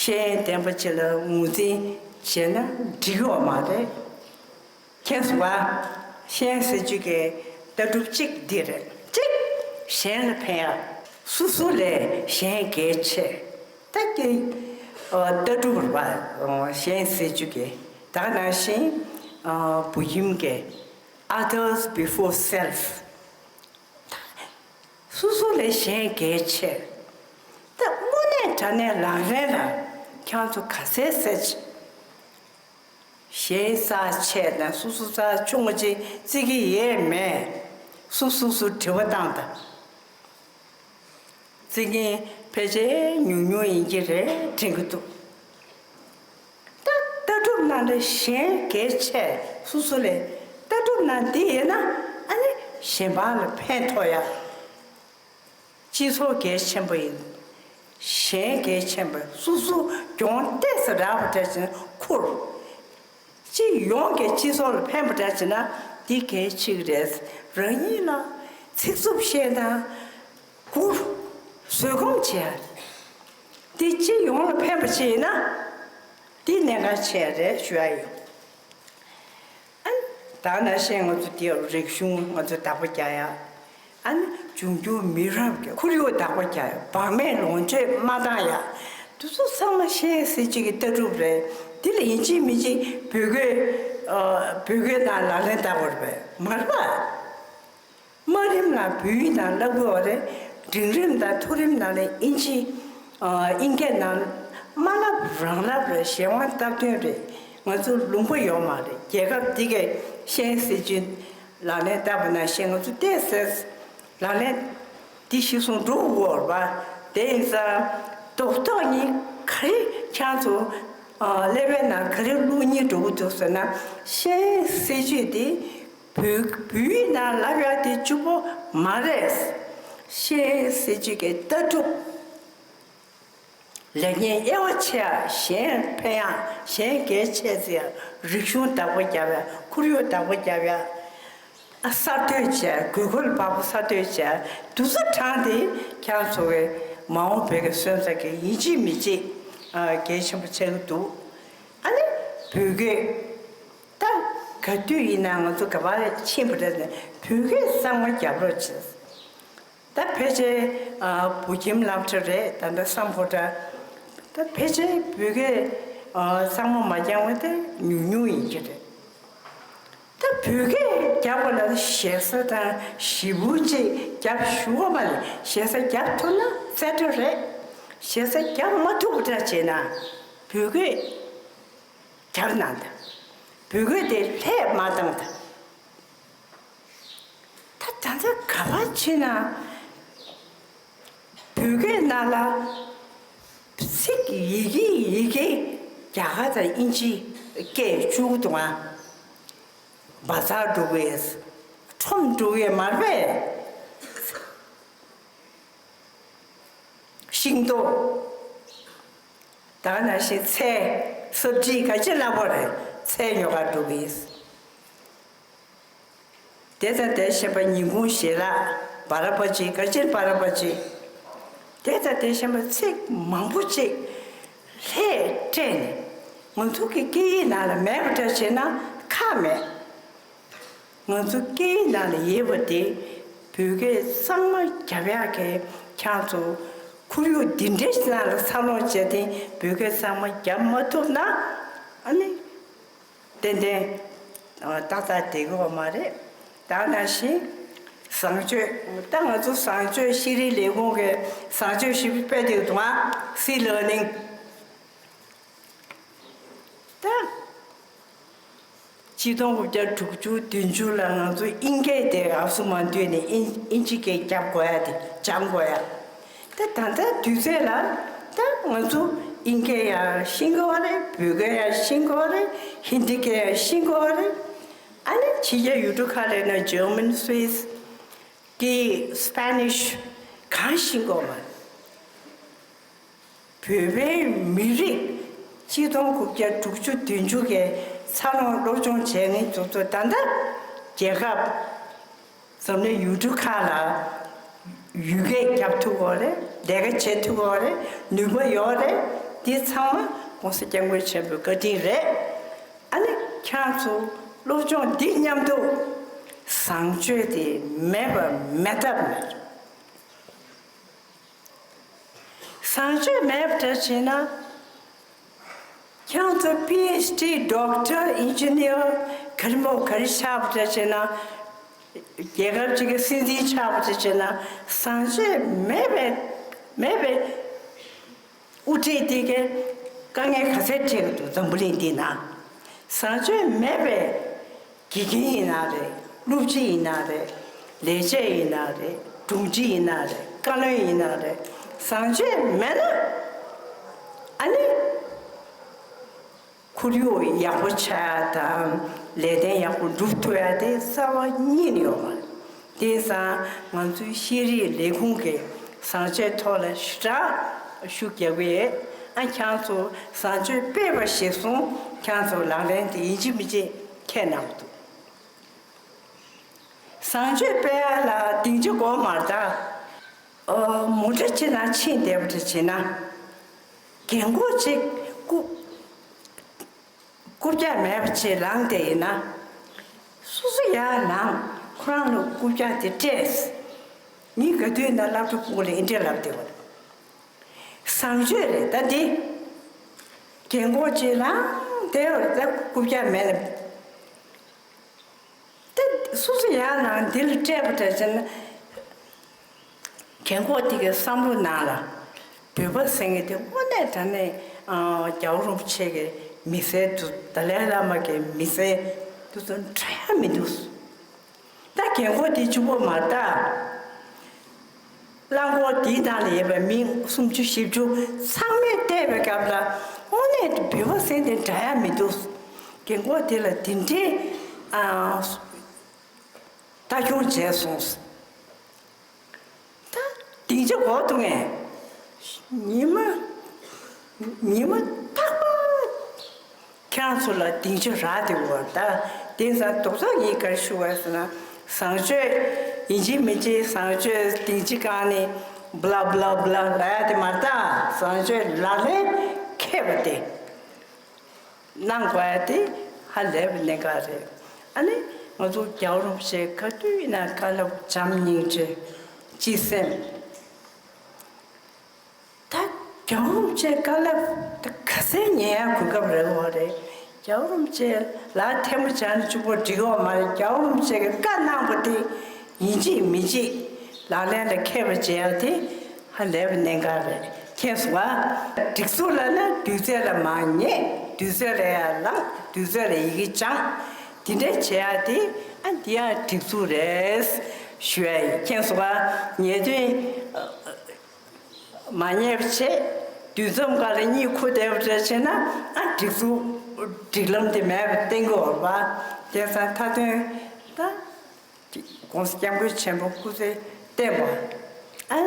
ཤེས་ཡོན་ལྡན་པ་ཅིག་ལ་ངོས་འཛིན་བྱས་ན་འགྲིག་ཡོད་མ་རེད། མཁྱེན་སོང་ང་། ཤེས་ཡོན་སྲིད་བྱུས་ཀྱི་ལྟ་གྲུབ་གཅིག་འདི་རེད། གཅིག་གཞན་ལ་ཕན་ཡག་སོ་སོ་ལས་གཞན་གལ་ཆེ། ད་ཀྱི་ལྟ་གྲུབ་རེད་པ། ཤེས་ཡོན་སྲིད་བྱུས་ཀྱི་ད་ག་ནང་བཞིན་བོད་ཁྱིམ་གྱི། Others before self། སོ་སོ་ལས་གཞན་གལ་ཆེ། ད་དངོས་གནས་དྲང་གནས་ལག་ལེན་ལ་ཁྱེད་ཚོ་ག་ཚད་ཟེར་ཅིག་གཞན་རྩ་ཆེ་ན་སོ་སོ་རྩ་ཆུང་བ་ཅིག་བརྩི་གི་ཡས་མེད། སོ་སོ་སོ་དྲི་བ་བཏང་དང་། བརྩི་མཁན་ཕལ་ཆེར་ཉུང་ཉུང་ཡིན་གྱི་རེད་དྲན་གྱི་འདུག་ད་ལྟ་གྲུབ་ནང་ལ་གཞན་གལ་ཆེ། སོ་སོ་ལས་ལྟ་གྲུབ་ནང་འདི་ཡོད་ན། ཨ་ནི་གཞན་པ་ལ་ཕན་ཐོགས་ཡ། སྤྱི་ཚོགས་གལ་ཆེན་པོ་ཡིན། གཞན་གལ་ཆེན་པོ། སོ་སོ་གྱོང་ཏོག་ཙམ་རག་པ་འདྲ་བྱས་ན་ཁུར། སྤྱི་ཡོངས་ཀྱི་སྤྱི་ཚོགས་ལ་ཕན་པ་འདྲ་བྱས་ན་འདི་གལ་ཆེ་གི་རེད། རང་ཉིད་ལ་ཚིག་རྩུབ་བཤད་ན་སྒུར། བཟོད་སྒོམ་བྱེད་ཡ་རེད། འདི་སྤྱི་ཡོངས་ལ་ཕན་པ་ཞིག་ཡིན་ན་འདི་གནད་འགག་ཆེ་རེད་ཞུ་ཡ་ཡིན། ཨ་ནི་ད་ནང་བཞིན་ང་ཚོ་འདི་རིག་གཞུང་ང་ཚོ་བདག་པོ་རྒྱག་ཡ། ཨ་ནི་འབྱུང་འགྱུར་མི་རབས་ཀྱི་ཁོར་ཡུག་བདག་པོ་རྒྱག་ཡ། བག་མེད་ལོངས་སྤྱོད་མ་བཏང་ཡ། འདི་ཚོ་ཚང་མ་ཤེས་ཡོན་སྲིད་བྱུས་ཀྱི་ལྟ་གྲུབ་རེད། འདི་ལ་ཡིན་གཅིག་མིན་གཅིག་བོད་སྐད་ཨ་བོད་སྐད་ནང་ལག་ལེན་བསྟར་དགོས་རེད་པས། མ་རེད་པ། དམའ་རིམ་ལ་བོད་ཡིག་ནང་བསླབ་དགོས་པ་རེད། འབྲིང་རིམ་དང་མཐོ་རིམ་ནང་ལ་དབྱིན་ཇི་ཨ་དབྱིན་སྐད་ནང་ དམའ་རླབས་རང་རླབས་རེད། གཞན་དབང་སྟབས་བསྟུན་རེད། ང་ཚོ་ལུང་པ་ཡོད་མ་རེད། རྒྱལ་ཁབ་འདི་གའི་ཤེས་ཡོན་སྲིད་བྱུས་ལག་ལེན་བསྟར་བ་ནང་བཞིན་ང་ཚོ་བལྟས་ཚེ་ལག་ལེན་འདི་གཞིར་བཟུང་འགྲོ་དགོས་པ། དེ་ཡིན་ཙང་རྡོག་རྡོག་གཉིས་ག་རེ་ཁྱེད་ཚོ་ཀླད་པའི་ནང་ག་རེ་བླུགས་སྙིང་འདོད་ཀྱི་འདུག་ཟེར་ན། ཤེས་ཡོན་སྲིད་བྱུས་འདི་བོད་བོད་ཡིག་ནང་ལབ་ཡག་དེ་གཅིག་པོ་མ་རེད། ཤེས་ཡོན་སྲིད་བྱུས་ཀྱི་ལྟ་གྲུབ། ལེགས་ཉེས་དབྱེ་བ་ཕྱེ་ཡག་གཞན་ཕན་ཡག་གཞན་གལ་ཆེ་ཟེར་ཡག་རིག་གཞུང་བདག་པོ་རྒྱབ་ཡག་ཁོར་ཡུག་བདག་པོ་རྒྱབ་ཡག་ཨ་གསར་གཏོད་བྱས། དགོས་མཁོ་ལ་བབ་པ་གསར་གཏོད་བྱས། དུས་ཚོད་གྲངས་དེ་ཁྱེད་ཚོ་གི་མ་འོངས་བོད་ཀྱི་སོན་རྩ་གི་ཡིན་གཅིག་མིན་གཅིག་ཨ་གལ་ཆེན་པོ་ཆགས་ཀྱི་འདུག་ཨ་ནི་བོད་སྐད་ད་ག་དུས་ཡིན་ན་ང་ཚོ་ག་པར་ཕྱིན་པ་རེད། བོད་སྐད་གཙང་མ་རྒྱབ་རོགས་བྱེད། ད་ཕལ་ཆེར་ཨ་བོད་ཁྱིམ་སློབ་གྲྭ་རེད། ད་ལྟ་སམ་བྷོ་ཊ། ད་ཕལ་ཆེར་བོད་སྐད་ཨ་གཙང་མ་མ་སྦྱངས་པ་དེ་ཉུང་ཉུང་ཡིན་གྱི་རེད། ད་བོད་སྐད་རྒྱབ་པ་ལ་ཞེ་ས་དང་ཞེ་པོ་ཅིག་རྒྱབ་ཞུ་གི་མ་རེད། ཞེ་ས་རྒྱབ་ཐུབ་ན་རྩེ་གྲ་རེད། ཞེ་ས་རྒྱབ་མ་ཐུབ་པ་འདྲ་བྱས་ན་བོད་སྐད་རྒྱབ་གནང་དང་། བོད་སྐད་དེ་ལྷད་མ་བཏང་དང་། ད་ད་ལྟ་ག་པར་ཕྱིན་ན་བོད་སྐད་ནང་ལ་ཚིག་ཡི་གེ་ཡི་གེ་རྒྱ་གར་དང་དབྱིན་ཇི་སྐད་བཅུག་འདུག་ཨ། བ་ཛར་འགྲོ་གི་ཡོད། ཁྲོམ་འགྲོ་གི་ཡོད་མ་རེད་པས། ཤིང་ཏོག་ད་ག་ནང་བཞིན་ཚལ། སབ་ཇི་ག་ཅི་ལབ་པ་རེད། ཚལ་ཉོ་གར་འགྲོ་གི་ཡོད། དེ་དང་དེ་བཞིན་པ་ཉིན་གུང་ཞལ་ལག་བ་ར་པ་ཅི་ག་ཅི་བ་ར་པ་ཅི། དེ་དང་དེ་བཞིན་པ་ཚིག་མང་པོ་ཅིག་ལྷད་སྤྲད་ནས་ང་ཚོ་གི་སྐད་ཡིག་ནང་ལ་མེད་པ་འདྲ་བྱས་ན་ཁག་མེད། ང་ཚོ་སྐད་ཡིག་ནང་ལ་ཡོད་པ་དེ་བོད་སྐད་གཙང་མ་རྒྱབ་ཡག་གི་ཁྱེད་ཚོ་ཁོར་ཡུག་འདི་འདྲའི་ནང་ལ་འཚར་ལོངས་བྱས་ཏེ་བོད་སྐད་གཙང་མ་རྒྱབ་མ་ཐུབ་ན་ཨ་ནི། ཏན་ཏན་ཏག་ཏག་བསྡད་ཀྱི་ཡོད་མ་རེད། ད་ནང་བཞིན་བཟང་སྤྱོད། ད་ང་ཚོ་བཟང་སྤྱོད་ཤེས་རིག་ལས་ཁུངས་ཀྱི་བཟང་སྤྱོད་ཞིབ་སྤེལ་དེ་དུང་ཨ་སི་ལར་ནིང་ད་ཆིག་སྟོང་དགུ་བརྒྱ་དྲུག་ཅུ་བདུན་ཅུ་ལ་ང་ཚོ་དབྱིན་སྐད་དེ་ཨབ་སུ་མ་འདུས་ནས་དབྱིན་དབྱིན་ཇི་སྐད་རྒྱབ་དགོས་ཡ་དེ་སྦྱང་དགོས་ཡ། ད་ད་ལྟ་དུས་ཚོད་ལ་ད་ང་ཚོ་དབྱིན་སྐད་ཡང་ཤེས་དགོས་པ་རེད། བོད་སྐད་ཡང་ཤེས་དགོས་པ་རེད། ཧིན་དི་སྐད་ཡང་ཤེས་དགོས་པ་རེད། ཨ་ནི་ཕྱི་རྒྱལ་ཡུལ་གྲུ་ཁག་ལ་ན་ཇར་མན། སུད་སི་སྐད། སི་པེ་ནིཤ་གང་ཤེས་དགོས་པ། བོད་པའི་མི་རིགས་ཆིག་སྟོང་དགུ་བརྒྱ་དྲུག་ཅུ་བདུན་ཅུ་གའི་འཚར་ལོངས་སློབ་སྦྱོང་བྱས་མཁན་ཚོ་ཚོ་ད་ལྟ་རྒྱལ་ཁབ་འཛམ་གླིང་ཡུལ་གྲུ་ཁག་ལ་ཡུལ་སྐད་རྒྱབ་ཐུབ་ཀྱི་ཡོད་རེད། ལས་ཀ་བྱེད་ཐུབ་ཀྱི་ཡོད་རེད། ནུས་པ་ཡོད་རེད། འདི་ཚང་མ་༸གོང་ས་༸སྐྱབས་མགོན་ཆེན་པོའི་བཀའ་དྲིན་རེད། ཨ་ནི་ཁྱེད་ཚོ་སློབ་སྦྱོང་འདི་མཉམ་དུ་བཟང་སྤྱོད་དེ་མེད་པ་མེད་ཐབས་མེད། བཟང་སྤྱོད་མེད་པ་འདྲ་བྱས་ན། ཁྱེད་ཚོ་པི་ཨེཆ་ཌི། ཌོག་ཊར། ཨིན་ཇི་ནི་ཡར། ག་རེ་མོ་ག་རེ་ཆགས་པ་འདྲ་བྱས་ན། རྒྱལ་ཁབ་ཅིག་གི་སྲིད་འཛིན་ཆགས་པ་འདྲ་བྱས་ན། བཟང་སྤྱོད་མེད་པའི་མེད་པའི་དབུ་ཁྲིད་དེ་གའི་དཀའ་ངལ་ག་ཚད་འཕྲད་ཀྱི་འདུག་འཛམ་བུ་གླིང་འདི་ན། བཟང་སྤྱོད་མེད་པའི་དགེ་རྒན་ཡིན་ན་རེད། སློབ་སྤྱི་ཡིན་ན་རེད། ལས་བྱེད་ཡིན་ན་རེད། དྲུང་ཆེ་ཡིན་ན་རེད། བཀའ་བློན་ཡིན་ན་རེད། བཟང་སྤྱོད་མེད་ན་ཨ་ནི་ཁོར་ཡུག་ཡག་པོ་ཆགས་ཡ་དང་ལས་དོན་ཡག་པོ་སྒྲུབ་ཐུབ་ཡ་དེ་རྩ་བ་ཉིད་ནས་ཡོད་མ་རེད། དེང་སང་ང་ཚོའི་ཤེས་རིག་ལས་ཁུངས་ཀྱིས་བཟང་སྤྱོད་ཐོག་ལ་ཞེ་དྲག་ཤུགས་རྒྱག་གི་ཡོད། ཨ་ཁྱེད་ཚོ་བཟང་སྤྱོད་སྤེལ་བ་ཞིག་སོང་། ཁྱེད་ཚོ་ལག་ལེན་དེ་ཡིན་གཅིག་མིན་གཅིག་འཁྱེར་གནང་གི་འདུག་བཟང་སྤྱོད་སྤེལ་ཡ་ལ་སྡིངས་ཆ་དགོས་མ་རེད་ད། ཨོ། མོ་ཊ་ཅིག་ནང་ཕྱིན་བསྡད་པ་འདྲ་བྱས་ན། རྒན་གོག་ཅིག་རྐུབ་རྐུབ་བཀྱག་མེད་པ་ཅིག་ལངས་བསྡད་ཡིན་ན། སོ་སོ་ཡར་ལངས། ཁོ་རང་ལ་རྐུབ་བཀྱག་དེ་སྤྲད། ངས་ག་དུས་ན་སློབ་གྲྭ་ཕྲུ་གུ་ལ་འདི་འདྲ་ལབ་བསྡད་པ་རེད། བཟང་སྤྱོད་རེད་ད་འདི། རྒན་གོག་ཅིག་ལངས་བསྡད་པ་རེད་ད་རྐུབ་བཀྱག་མེད་ལ། ད་སོ་སོ་ཡར་ལངས་འདི་ལ་སྤྲད་པ་འདྲ་བྱས་ན། རྒན་གོག་དེ་གའི་བསམ་བློ་ནང་ལ་བོད་པ་ཟེར་མཁན་དེ་དངོས་གནས་དྲང་གནས་ རྒྱལ་བ་རིན་པོ་ཆེ་གི་མི་ཚེ་དུ་ཏཱ་ལའི་བླ་མ་གི་མི་ཚེ་དུ་ཚོ་འདྲ་ཡ་མི་འདུག་ད་རྒན་གོག་དེ་གཅིག་པོ་མ་རེད་ད། རླངས་འཁོར་དེའི་ནང་ལ་ཡོད་པའི་མི་སུམ་ཅུ་བཞི་བཅུ་ཚང་མས་བལྟས་པའི་སྐབས་ལ་དངོས་གནས་འབུལ་བ་ཟེར་དེ་འདྲ་ཡ་མི་འདུག་རྒན་གོག་དེ་ལ་དེ་འདྲའི་ཨ། ལྟ་སྐྱོང་བྱས་སོང་། ད་སྡིངས་ཆ་གོ་འདུག་ངས། ཉི་མ། ཉི་མ་རྟག་པར་ཁྱེད་རང་ཚོ་ལ་སྡིངས་ཆ་རག་བསྡད་ཡོད་ད། དེང་སང་རྡོག་རྩ་གཉིས་ཀར་ཞུ་བ་ཟེར་ན། བཟང་སྤྱོད་ཡིན་གཅིག་མིན་གཅིག་བཟང་སྤྱོད་སྡིངས་ཆ་སྒང་ནས་བླ་བླ་བླ་ལབ་ཡ་དེ་མ་རེད་ད། བཟང་སྤྱོད་ལག་ལེན་མཁས་པ་དེ། གནང་དགོས་ཡ་དེ་ཧ་ལས་པའི་གནད་འགག་རེད། ཨ་ནི་ང་ཚོ་རྒྱལ་བ་རིན་པོ་ཆེ་ག་དུས་ཡིན་ན་བཀའ་སློབ་བྱམས་སྙིང་རྗེ་སྤྱི་སེམས། ད་རྒྱལ་བ་རིན་པོ་ཆེ་བཀའ་སློབ་ད་ག་ཚད་ཉན་ཡ་གོ་སྐབས་རག་གི་ཡོད་རེད། རྒྱལ་བ་རིན་པོ་ཆེ་ལ་ཐལ་མོ་སྦྱར་ནས་གཅིག་པོ་འགྲིག་གི་ཡོད་མ་རེད། རྒྱལ་བ་རིན་པོ་ཆེ་གིས་བཀའ་གནང་པ་དེ་ཡིན་གཅིག་མིན་གཅིག་ལག་ལེན་ལ་འཁེལ་བ་བྱེད་ཡ་དེ་ཧ་ལས་པའི་གནད་འགག་རེད། མཁྱེན་སོང་ང་། སྒྲིག་འཛུགས་ལབ་ན་དུས་ཚོད་ལ་མར་ཉལ། དུས་ཚོད་ལ་ཡར་ལངས། དུས་ཚོད་ལ་ཡི་གེ་སྦྱང་། དེ་འདྲ་བྱེད་ཡ་དེ་ཨ་འདི་ཡང་སྒྲིག་འཛུགས་རེད་ཞུ་ཡ་ཡིན། མཁྱེན་སོང་ང་། ཉལ་དུས་མ་ཉལ་བ་བྱེད། དུས་མཚམས་ཁག་ལ་གཉིད་ཁུག་བསྡད་པ་འདྲ་བྱས་ན་ཨ་སྒྲིག་འཛུགས་སྒྲིག་ལམ་དེ་མེད་པ་བསྟན་གྱི་ཡོད་རེད་པ། དེང་སང་མཐའ་དོན་ད། ༸གོང་ས་༸སྐྱབས་མགོན་ཆེན་པོ་སྐུ་ཚེ་བརྟན་པ། ཨ་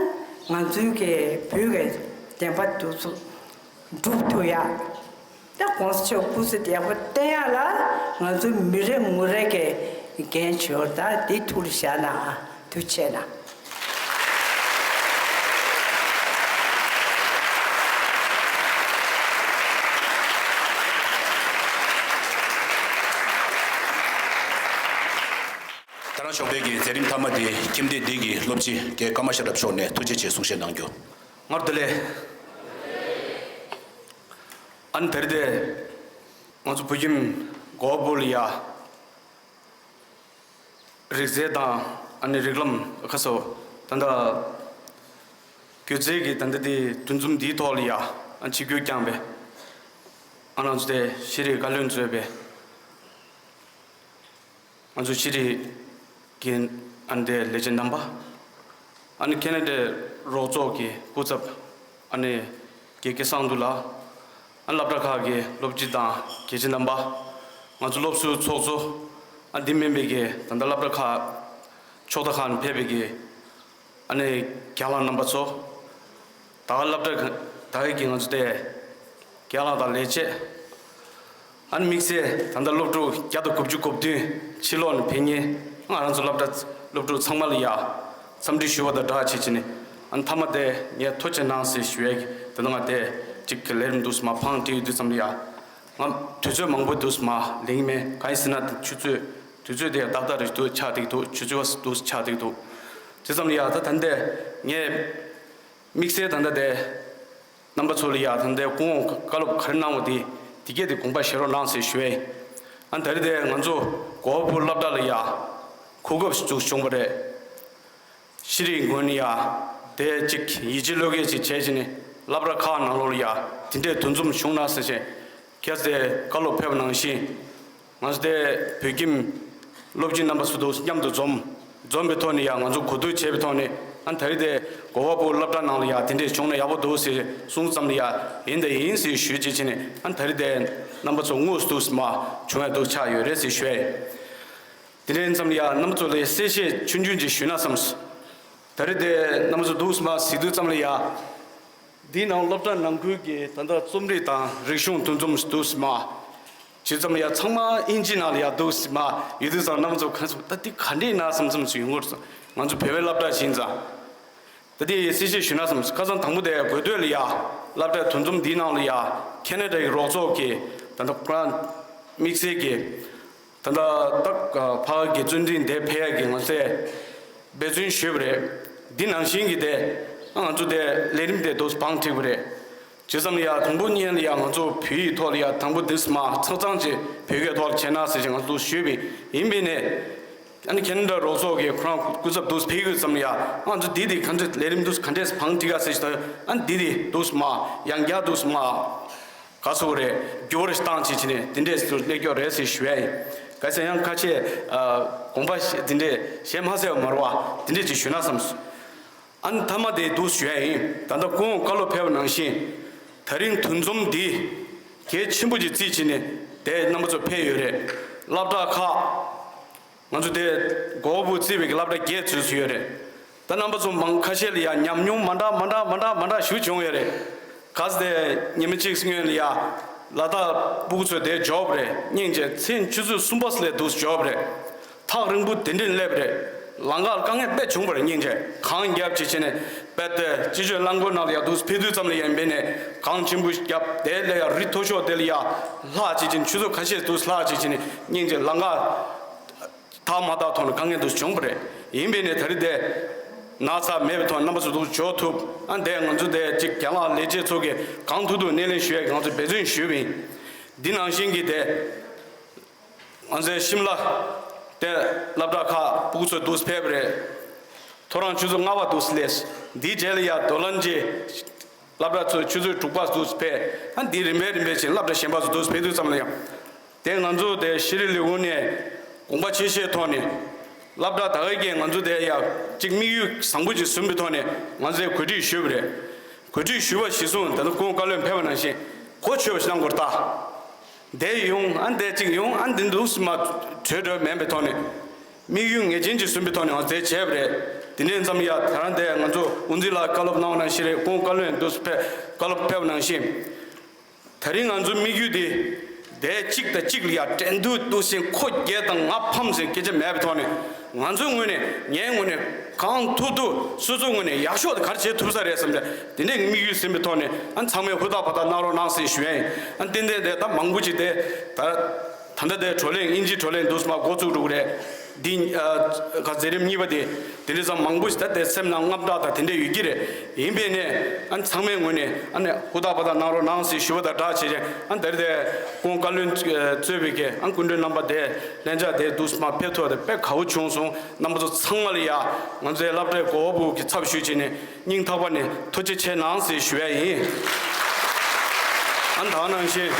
ང་ཚོའི་གི་བོད་ཀྱི་བདེན་པ་འདུག་ཚུལ་སྒྲུབ་ཐུབ་ཡ། ད་༸གོང་ས་མཆོག་སྐུ་ཚེ་ཡག་པོ་བརྟན་ཡ་ལ་ང་ཚོ་མི་རེ་ངོ་རེ་གི་འགན་ཆེ་བ་ད་འདི་ཐུགས་ལ་བཞག་ན་ཨ་ཐུགས་རྗེ་ཆེ་གནང་། ད་རང་ཞོགས་པའི་གི་མཛད་རིམ་མཐའ་མ་དེ་ཁྱིམ་སྡེ་འདི་གི་སློབ་སྤྱི་རྒན་ཀརྨ་ཤེས་རབ་མཆོག་ནས་ཐུགས་རྗེ་ཆེ་གསུང་བཤད་གནང་རྒྱུ། སྔར་དེ་ལས་ཨ་ནི་དེ་རིང་དེ་ང་ཚོ་བོད་ཁྱིམ་གོ་བ་པུར་ལ་ཡ་རིག་རྩལ་དང་ཨ་ནི་རིགས་ལམ་ཁ་སོ་ད་ལྟ་སྒྱུ་རྩལ་གྱི་ད་ལྟ་དེ་འདུ་འཛོམས་འདིའི་ཐོག་ལ་ཡ་ཨ་ཆིབས་བསྒྱུར་བསྐྱངས་པའི་ཨ་ང་ཚོ་དེ་ཤེས་རིག་བཀའ་བློན་གཙོས་པའི། ང་ཚོ་ཤེས་རིག་གི་ཨ་ནི་དེ་ལས་བྱེད་རྣམ་པ། ཨ་ནི་ཁེ་ན་ཌའི་རོགས་ཚོགས་ཀྱི་སྐུ་ཚབ་ཨ་ནི་དགེ་བཀྲ་བཟང་འདུག་ལ། ཨ་ནི་སློབ་གྲྭ་ཁག་གི་སློབ་སྤྱི་དང་དགེ་ཆེ་རྣམ་པ། ང་ཚོ་སློབ་ཟུར་ཚོགས་གཙོ། ཨ་འདི་མིན་པའི་གི་ད་ལྟ་སློབ་གྲྭ་ཁག་ཕྱོགས་མཐའ་ཁག་ནས་ཕེབས་པའི་གི་ཨ་ནི་རྒན་ལགས་རྣམ་པ་ཚོ། ད་ག་སློབ་གྲྭ་ད་ག་གི་ང་ཚོ་དེ་རྒན་ལགས་དང་ལས་བྱེད། ཨ་ནི་དམིགས་བསལ་ད་ལྟ་སློབ་ཕྲུག་བརྒྱ་དང་དགུ་བཅུ་གོ་བདུན་ཕྱི་ལོགས་ནས་ཕེབས་མཁན་ང་རང་ཚོ་སློབ་གྲྭ་སློབ་ཕྲུག་ཚང་མ་ལ་ཡ་འཚམས་འདྲི་ཞུ་བ་དང་སྦྲགས་བྱེད་ཀྱི་ནི་ཨ་ནི་མཐའ་མ་དེ་ངས་ཐུགས་རྗེ་གནང་ཟེར་ཞུ་ཡས་ཀྱི་དེ་ནང་ང་དེ་གཅིག་གི་ལས་རིམ་འདུག་སེ་མར་བང་སྒྲིག་ཡོད་དུས་ཙམ་ལ་ཡ་ང་དུས་ཚོད་མང་པོ་འདུག་སེ་མར་ལེན་གྱི་མེད། གང་ཡིན་ཟེར་ན་དེ་ཆུ་ཚོད་དུས་ཚོད་དེ་ཏག་ཏག་རེད་འདུག་ཆགས་བསྡད་ཀྱི་འདུག་ཆུ་ཚོད་འདུག་སེ་ཆགས་བསྡད་ཀྱི་འདུག་དེ་ཙམ་ལ་ཡ་ད་ད་འདི་ངས་དམིགས་བསལ་ད་ལྟ་དེ། རྣམ་པ་ཚོ་ལ་ཡ་ད་ལྟའི་སྐུ་ངོ་བཀའ་སློབ་ག་རེ་གནང་བ་དེ་དེ་གས་དེ་དགོངས་པ་བཞེས་རོགས་གནང་ཟེར་ཞུ་ཡས། ཨ་ད་རེས་དེ་ང་ཚོ་གོ་བ་པུར་སློབ་གྲྭ་ལ་ཡ་གོ་སྐབས་ཤིག་བྱུང་བ་རེད། ཤེས་རིག་ངོས་ནས་ཡ་དེ་གཅིག་ཡིད་ཆེས་བློས་འགེལ་ཅིག་བྱས་བྱས་ནས་སློབ་གྲྭ་ཁག་ནང་ལོགས་ལ་ཡ་དེ་འདྲའི་འདུ་འཛོམས་བྱུང་ན་ཟེར་བྱས་ཁྱེད་ཚོས་བཀའ་སློབ་ཕེབས་པ་ནང་བཞིན། ང་ཚོ་དེ་བོད་ཁྱིམ་སློབ་སྤྱི་རྣམ་པ་ཚོ་དང་མཉམ་དུ་འཛོམས། འཛོམས་པའི་ཐོག་ནས་ཡང་ང་ཚོ་གོ་བསྡུར་བྱས་པའི་ཐོག་ནས་ཨ་ད་རེས་དེ་གོ་བ་པུར་སློབ་གྲྭ་ནང་ལ་ཡང་དེ་འདྲས་བྱུང་ན་ཡག་པོ་འདུག་ཟེར་གསུངས་ཙམ་ལ་ཡང་ཡིན་དང་ཡིན་ཟེར་ཞུས་རྗེས་ཕྱིན་ནས་ཨ་ད་རེས་དེ་རྣམ་པ་ཚོ་དངོས་སུ་འདུག་སེ་མར་བྱུང་ཡ་འདུག་ཆགས་ཡོད་རེད་ཟེར་ཞུ་ཡ་ཡིན། དེ་འདྲས་ཙམ་ལ་ཡང་རྣམ་པ་ཚོ་ལ་གསལ་བཤད་ཆུང་ཆུང་ཅིག་ཞུས་ན་བསམས། ད་རེས་དེ་རྣམ་པ་ཚོ་འདུག་སེ་མར་གཟིགས་དུས་ཙམ་ལ་ཡང་། འདིའི་ནང་སློབ་གྲྭ་ནང་ཁུལ་གྱི་ད་ལྟ་རྩོམ་རིག་དང་རིག་གཞུང་འདུ་འཛོམས་འདུག་སེ་མར་བྱེད་ཙམ་ལ་ཡ་ཚང་མ་ཨིན་ཇི་ནང་ལ་ཡ་འདུག་སེ་མར་ཡོད་དུས་ཙང་རྣམ་པ་ཚོ་ག་ཚོད་ད་འདི་ག་འདྲས་ན་བསམ་བསམ་ཞིག་ཡོང་གི་རེད། ང་ཚོ་བོད་པའི་སློབ་གྲྭ་ཞིག་ཡིན་ཙང་། ད་འདི་གསལ་བཤད་ཞུས་ན་བསམ་ཁ་སང་དང་པོ་དེ་དགོས་འདོད་ལ་ཡ་སློབ་གྲྭའི་འདུ་འཛོམས་འདིའི་ནང་ལ་ཡ་ཁེ་ན་ཌ་ཡི་རོགས་ཚོགས་ཀྱི་ད་ལྟ་ཁོ་རང་དམིགས་བསལ་གྱི། ད་ལྟ་ད་ཕ་གི་བརྩོན་འགྲུས་འདི་འཕེལ་ཡག་གི་ང་ཚོས་འབད་བརྩོན་ཞུས་པ་རེད། འདི་ནང་བཞིན་གྱི་དེ་ང་ཚོ་དེ་ལས་རིམ་དེ་དུ་བང་བསྒྲིགས་པ་རེད། བྱས་ཙམ་ལ་ཡ་དང་པོ་ཉིད་ལ་ཡ་ང་ཚོ་བོད་ཡིག་ཐོག་ལ་ཡ་དང་པོ་འདི་སྨ་ཚང་ཚང་ཅིག་བོད་སྐད་ཐོག་ལ་བྱས་ན་ཟེར་ཞིང་ང་ཚོ་ཞུས་པ་ཡིན་པས་ནས། ཨ་ནི་ཁེ་ན་ཌ་རོགས་ཚོགས་ཀྱི་ཁོ་རང་སྐུ་ཚབ་དུ་ཕེབས་དགོས་ཙམ་ལ་ཡ་ང་ཚོ་འདི་དེ་ག་འདྲ་ལས་རིམ་དུ་ག་འདྲས་བང་བསྒྲིགས་ཡ་ཟེར་ཞིང་ཨ་ནི་འདི་དེ་དུ་སྨ་ཡང་བསྐྱར་དུ་སྨ། ག་ཚོད་རེད། འགྱུར་བ་བཏང་བྱས་བྱས་ནས་དེ་འདྲས་སུ་སླེབས་ཀྱོག་རེད་ཟེར་ཞུ་ཡ་ཡིན། གལ་སྲིད་ཡང་ཁ་ཆེ་དགོངས་པ་དེ་འདྲས་བཞེས་མ་ཟེར་བ་མ་རེད་བ། དེ་འདྲས་ཅིག་ཞུ་ན་བསམས་སོང་། ཨ་ནི་མཐའ་མ་དེ་འདུག་ཞུ་ཡ་ཡིན། ད་ལྟ་སྐུ་ངོ་བཀའ་སློབ་ཕེབས་པ་ནང་བཞིན། ད་རིང་འདུ་འཛོམས་འདི་གལ་ཆེན་པོ་ཅིག་བརྩིས་བྱས་ནས་དེ་རྣམ་པ་ཚོ་ཕེབས་ཡོད་རེད། སློབ་གྲྭ་ཁག་ང་ཚོ་དེ་གོ་བུ་བརྩིས་པའི་སློབ་གྲྭ་བརྒྱད་ཚུད་ཚུད་ཡོད་རེད། ད་རྣམ་པ་ཚོ་མང་ཁ་ཤས་ལ་ཡ་ཉམས་མྱོང་མ་འདྲ་མ་འདྲ་མ་འདྲ་མ་འདྲ་ཞིག་བྱུང་ཡོད་རེད། གལ་སྲིད་ཉི་མ་གཅིག་སྔོན་ལ་ཡ་ལ་དྭགས་སྤུ་གུ་ཚོས་དེ་འབྱོར་བ་རེད། སྙིང་རྗེ། མཚན་ཆུ་ཚོད་གསུམ་པ་ལས་འདུག་འབྱོར་བ་རེད། ཐག་རིང་པོ་དེ་འདྲ་སླེབས་རེད། ལམ་ཁར་དཀའ་ངལ་དཔེ་བྱུང་བ་རེད། སྙིང་རྗེ། གངས་བརྒྱབ་བྱས་བྱས་ནས་དཔེ་དེ་སྤྱི་སྤྱོད་རླངས་འཁོར་ནང་ལ་ཡ་འདུག་ཕེབས་དུས་ཙམ་ལ་ཡ་ཡིན་པས་ནས་གངས་ཆེན་པོ་བརྒྱབ་དེ་ལ་ཡ་རི་མཐོ་ཤོས་དེ་ལ་ཡ་ལྷག་བྱས་བྱས་ནས་ཆུ་ཚོད་ཁ་ཤས་འདུག་ལྷག་བྱས་བྱས་ནས་སྙིང་རྗེ་ལམ་ཁ་ཐག་མ་བཏགས་ཐོག་ནས་དཀའ་ངལ་འདུག་བྱུང་བ་རེད། ཡིན་པས་ནས་ད་རེས་དེ་ན་ཚ་མེད་པའི་ཐོག་རྣམ་པ་ཚོ་འདུག་འབྱོར་ཐུབ། ཨ་འདས་ང་ཚོ་དེ་གཅིག་རྒན་ལགས་ལས་བྱེད་ཚོ་གིས་གང་ཐུབ་ཐུབ་སྣེ་ལེན་ཞུ་ཡས་ང་ཚོས་འབད་བརྩོན་ཞུས་པ་ཡིན། འདི་ནང་བཞིན་གྱི་དེ། ང་ཚོའི་ཤིམ་ལ་དེ་སློབ་གྲྭ་ཁག་སྤུ་གུ་ཚོ་འདུག་ཕེབས་རེད། ཐོ་རངས་ཆུ་ཚོད་ལྔ་པ་འདུག་སླེབས། འདིའི་རྗེས་ལ་ཡ་རྡོ་ལན་གྱི་སློབ་གྲྭ་ཚོ་ཆུ་ཚོད་དྲུག་པ་འདུག་ཕེབས། ཨ་འདི་རིམ་པས་རིམ་པས་ཕྱིན་སློབ་གྲྭ་གཞན་པ་ཚོ་འདུག་ཕེབས་དུས་ཙམ་ལ་ཡང་། དེ་ང་ཚོ་དེ་ཤེས་རིག་ལས་ཁུངས་ནས་དགོངས་པ་ཆེ་བཞེས་ཐོག་ནས། སློབ་གྲྭ་ད་ག་གིས་ང་ཚོ་དེ་ཡ་གཅིག་དམིགས་ཡུལ་བཟང་པོ་ཅིག་བཟུང་བའི་ཐོག་ནས་ང་ཚོས་གོ་སྒྲིག་ཞུས་པ་རེད། གོ་སྒྲིག་ཞུས་པ་གཞིར་བཟུང་ད་ལྟ་སྐུ་ངོ་བཀའ་བློན་ཕེབས་པ་ནང་བཞིན་གོ་ཆོད་པ་ཞིག་གནང་དགོས་རེད་ད། འདས་ཡོང་ཨ་འདས་གཅིག་ཡོང་ཨ་འདི་འདུག་སེ་མ་གྲོས་གྲོས་མེད་པའི་ཐོག་ནས། དམིགས་ཡུལ་ངེས་ཅན་ཅིག་བཟུང་བའི་ཐོག་ནས་ང་ཚོས་བྱས་པ་རེད། དེ་ནས་མཚམས་ཡ་ད་རང་དེ་ང་ཚོ་དབུ་འཛིན་ལགས་བཀའ་སློབ་གནང་བ་ནང་བཞིན་རེད། སྐུ་ངོ་བཀའ་བློན་འདུག་སེ་ཕེབས་བཀའ་སློབ་ཕེབས་པ་ནང་བཞིན། ད་རིང་ང་ཚོའི་དམིགས་ཡུལ་དེ། དེ་གཅིག་དང་གཅིག་ལ་ཡ་འགྲན་བསྡུར་འདུག་སེ་ཁོ་རྒྱལ་དང་ང་ཕམ་ཟེར་སྐད་ཆ་མེད་པའི་ཐོག་ནས། ང་ཚོའི་ངོས་ནས་ངའི་ངོས་ནས་གང་ཐུབ་ཐུབ་སོ་སོའི་ངོས་ནས་ཡག་ཤོས་དེ་ག་རེ་བྱེད་ཐུབ་ས་རེད་བསམ་པའི་དེ་འདྲའི་དམིགས་ཡུལ་ཟིན་པའི་ཐོག་ནས་ཨ་ཚང་མས་ཧུར་ཐག་འབད་ཐག་གནང་རོགས་གནང་ཟེར་ཞུ་ཡ་ཡིན། ཨ་ཏན་ཏན་དེ་ད་མང་པོ་ཅིག་དེ་ད་ད་ལྟ་དེ་བགྲོ་གླེང་དབྱིན་ཇིའི་བགྲོ་གླེང་འདུག་སེ་མ་འགོ་བཙུགས་འགྲོ་གི་རེད། འདི་ཨ་ག་མཛད་རིམ་གཉིས་པ་དེ་དེ་འདྲ་ཙམ་མང་པོ་ཞིག་ད་དེ་སེམས་ནང་དངངས་སྐྲག་དང་དེ་འདྲ་ཡོད་ཀྱི་རེད། ཡིན་པས་ནས་ཨ་ཚང་མའི་ངོས་ནས་ཨ་ནི་ཧུར་ཐག་འབད་ཐག་གནང་རོགས་གནང་ཟེར་ཞུ་བ་དང་སྦྲགས་བྱས་རྗེས་ཨ་འདིར་དེ་སྐུ་ངོ་བཀའ་བློན་གཙོས་པའི་གི་ཨ་སྐུ་མགྲོན་རྣམ་པ་དེ་ལྷན་རྒྱས་དེ་འདུག་སེ་མ་ཕེབས་ཐུབ་པ་དེ་དཔེ་དགའ་བོ་བྱུང་སོང་། རྣམ་པ་ཚོ་ཚང་མ་ལ་ཡ་ང་ཚོའི་སློབ་གྲྭའི་གོ་བ་པུའུ་གི་ཚབ་ཞུས་བྱས་ནས་སྙིང་ཐག་པ་ནས་ཐུགས་རྗེ་ཆེ་གནང་ཟེར་ཞུ་ཡ་ཡིན། ཨ་ད་ནང་བཞིན།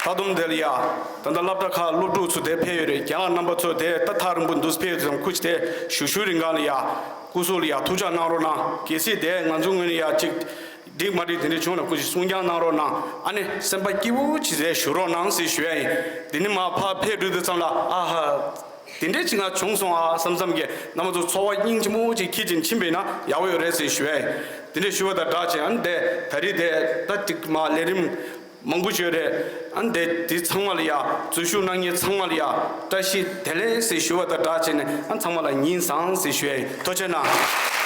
ད་དུང་དེ་ལ་ཡ། ད་ལྟ་སློབ་གྲྭ་ཁག་སློབ་ཕྲུག་ཚོ་དེ་ཕེབས་ཡོད་རེད། རྒན་ལགས་རྣམ་པ་ཚོ་དེ་ད་ཐག་རིང་པོ་འདུག་ཕེབས་ཡོད་དུས་ཙམ་སྐུ་མཁྱེན་དེ་ཞུ་ཞུ་རིང་གང་ལ་ཡ། སྐུ་གཟུགས་ལ་ཡ་ཐུགས་ཅག་གནང་རོགས་གནང་། གལ་སྲིད་དེ་ང་ཚོ་ངོས་ནས་ཡ་གཅིག་འགྲིག་མ་འགྲིག་དེ་འདྲ་བྱུང་ན་སྐུ་མཁྱེན་གསུང་རྐྱང་གནང་རོགས་གནང་། ཨ་ནི་སེམས་པ་སྐྱིད་པོ་བྱས་ཟེར་ཞུ་རོགས་གནང་ཟེར་ཞུ་ཡ་ཡིན། དེ་ནས་མར་ཕར་ཕེབས་འགྲོ་དུས་ཙམ་ལ་ཨ་ཧ། དེ་འདྲས་ཅིག་ང་བྱུང་སོང་ཨ་བསམ་བསམ་གྱི་རྣམ་པ་ཚོ་ཚོར་བ་སྙིང་རྗེ་མོ་ཅིག་ཁྱེད་ཀྱིས་ཕྱིན་པས་ན་ཡག་པོ་ཡོད་རེད་ཟེར་ཞུ་ཡ་ཡིན། དེ་འདྲས་ཞུ་བ་དང་སྦྲགས་བྱས་ཨ་ནི་དེ་ད་རེས་དེ་ད་ཅིག་མ་ལས་རིམ་མང་པོ་ཞིག་ཡོད་རེད། ཨ་ནི་དེ་དེ་ཚང་མ་ལ་ཡ་འཛུལ་ཞུགས་གནང་མཁན་ཚང་མ་ལ་ཡ་བཀྲ་ཤིས་བདེ་ལེགས་ཟེར་ཞུ་བ་དང་སྦྲགས་བྱས་ནས་ཨ་ཚང་མ་ལ་ཉིན་བཟང་ཟེར་ཞུ་ཡ་ཡིན། ཐུགས་རྗེ་གནང་།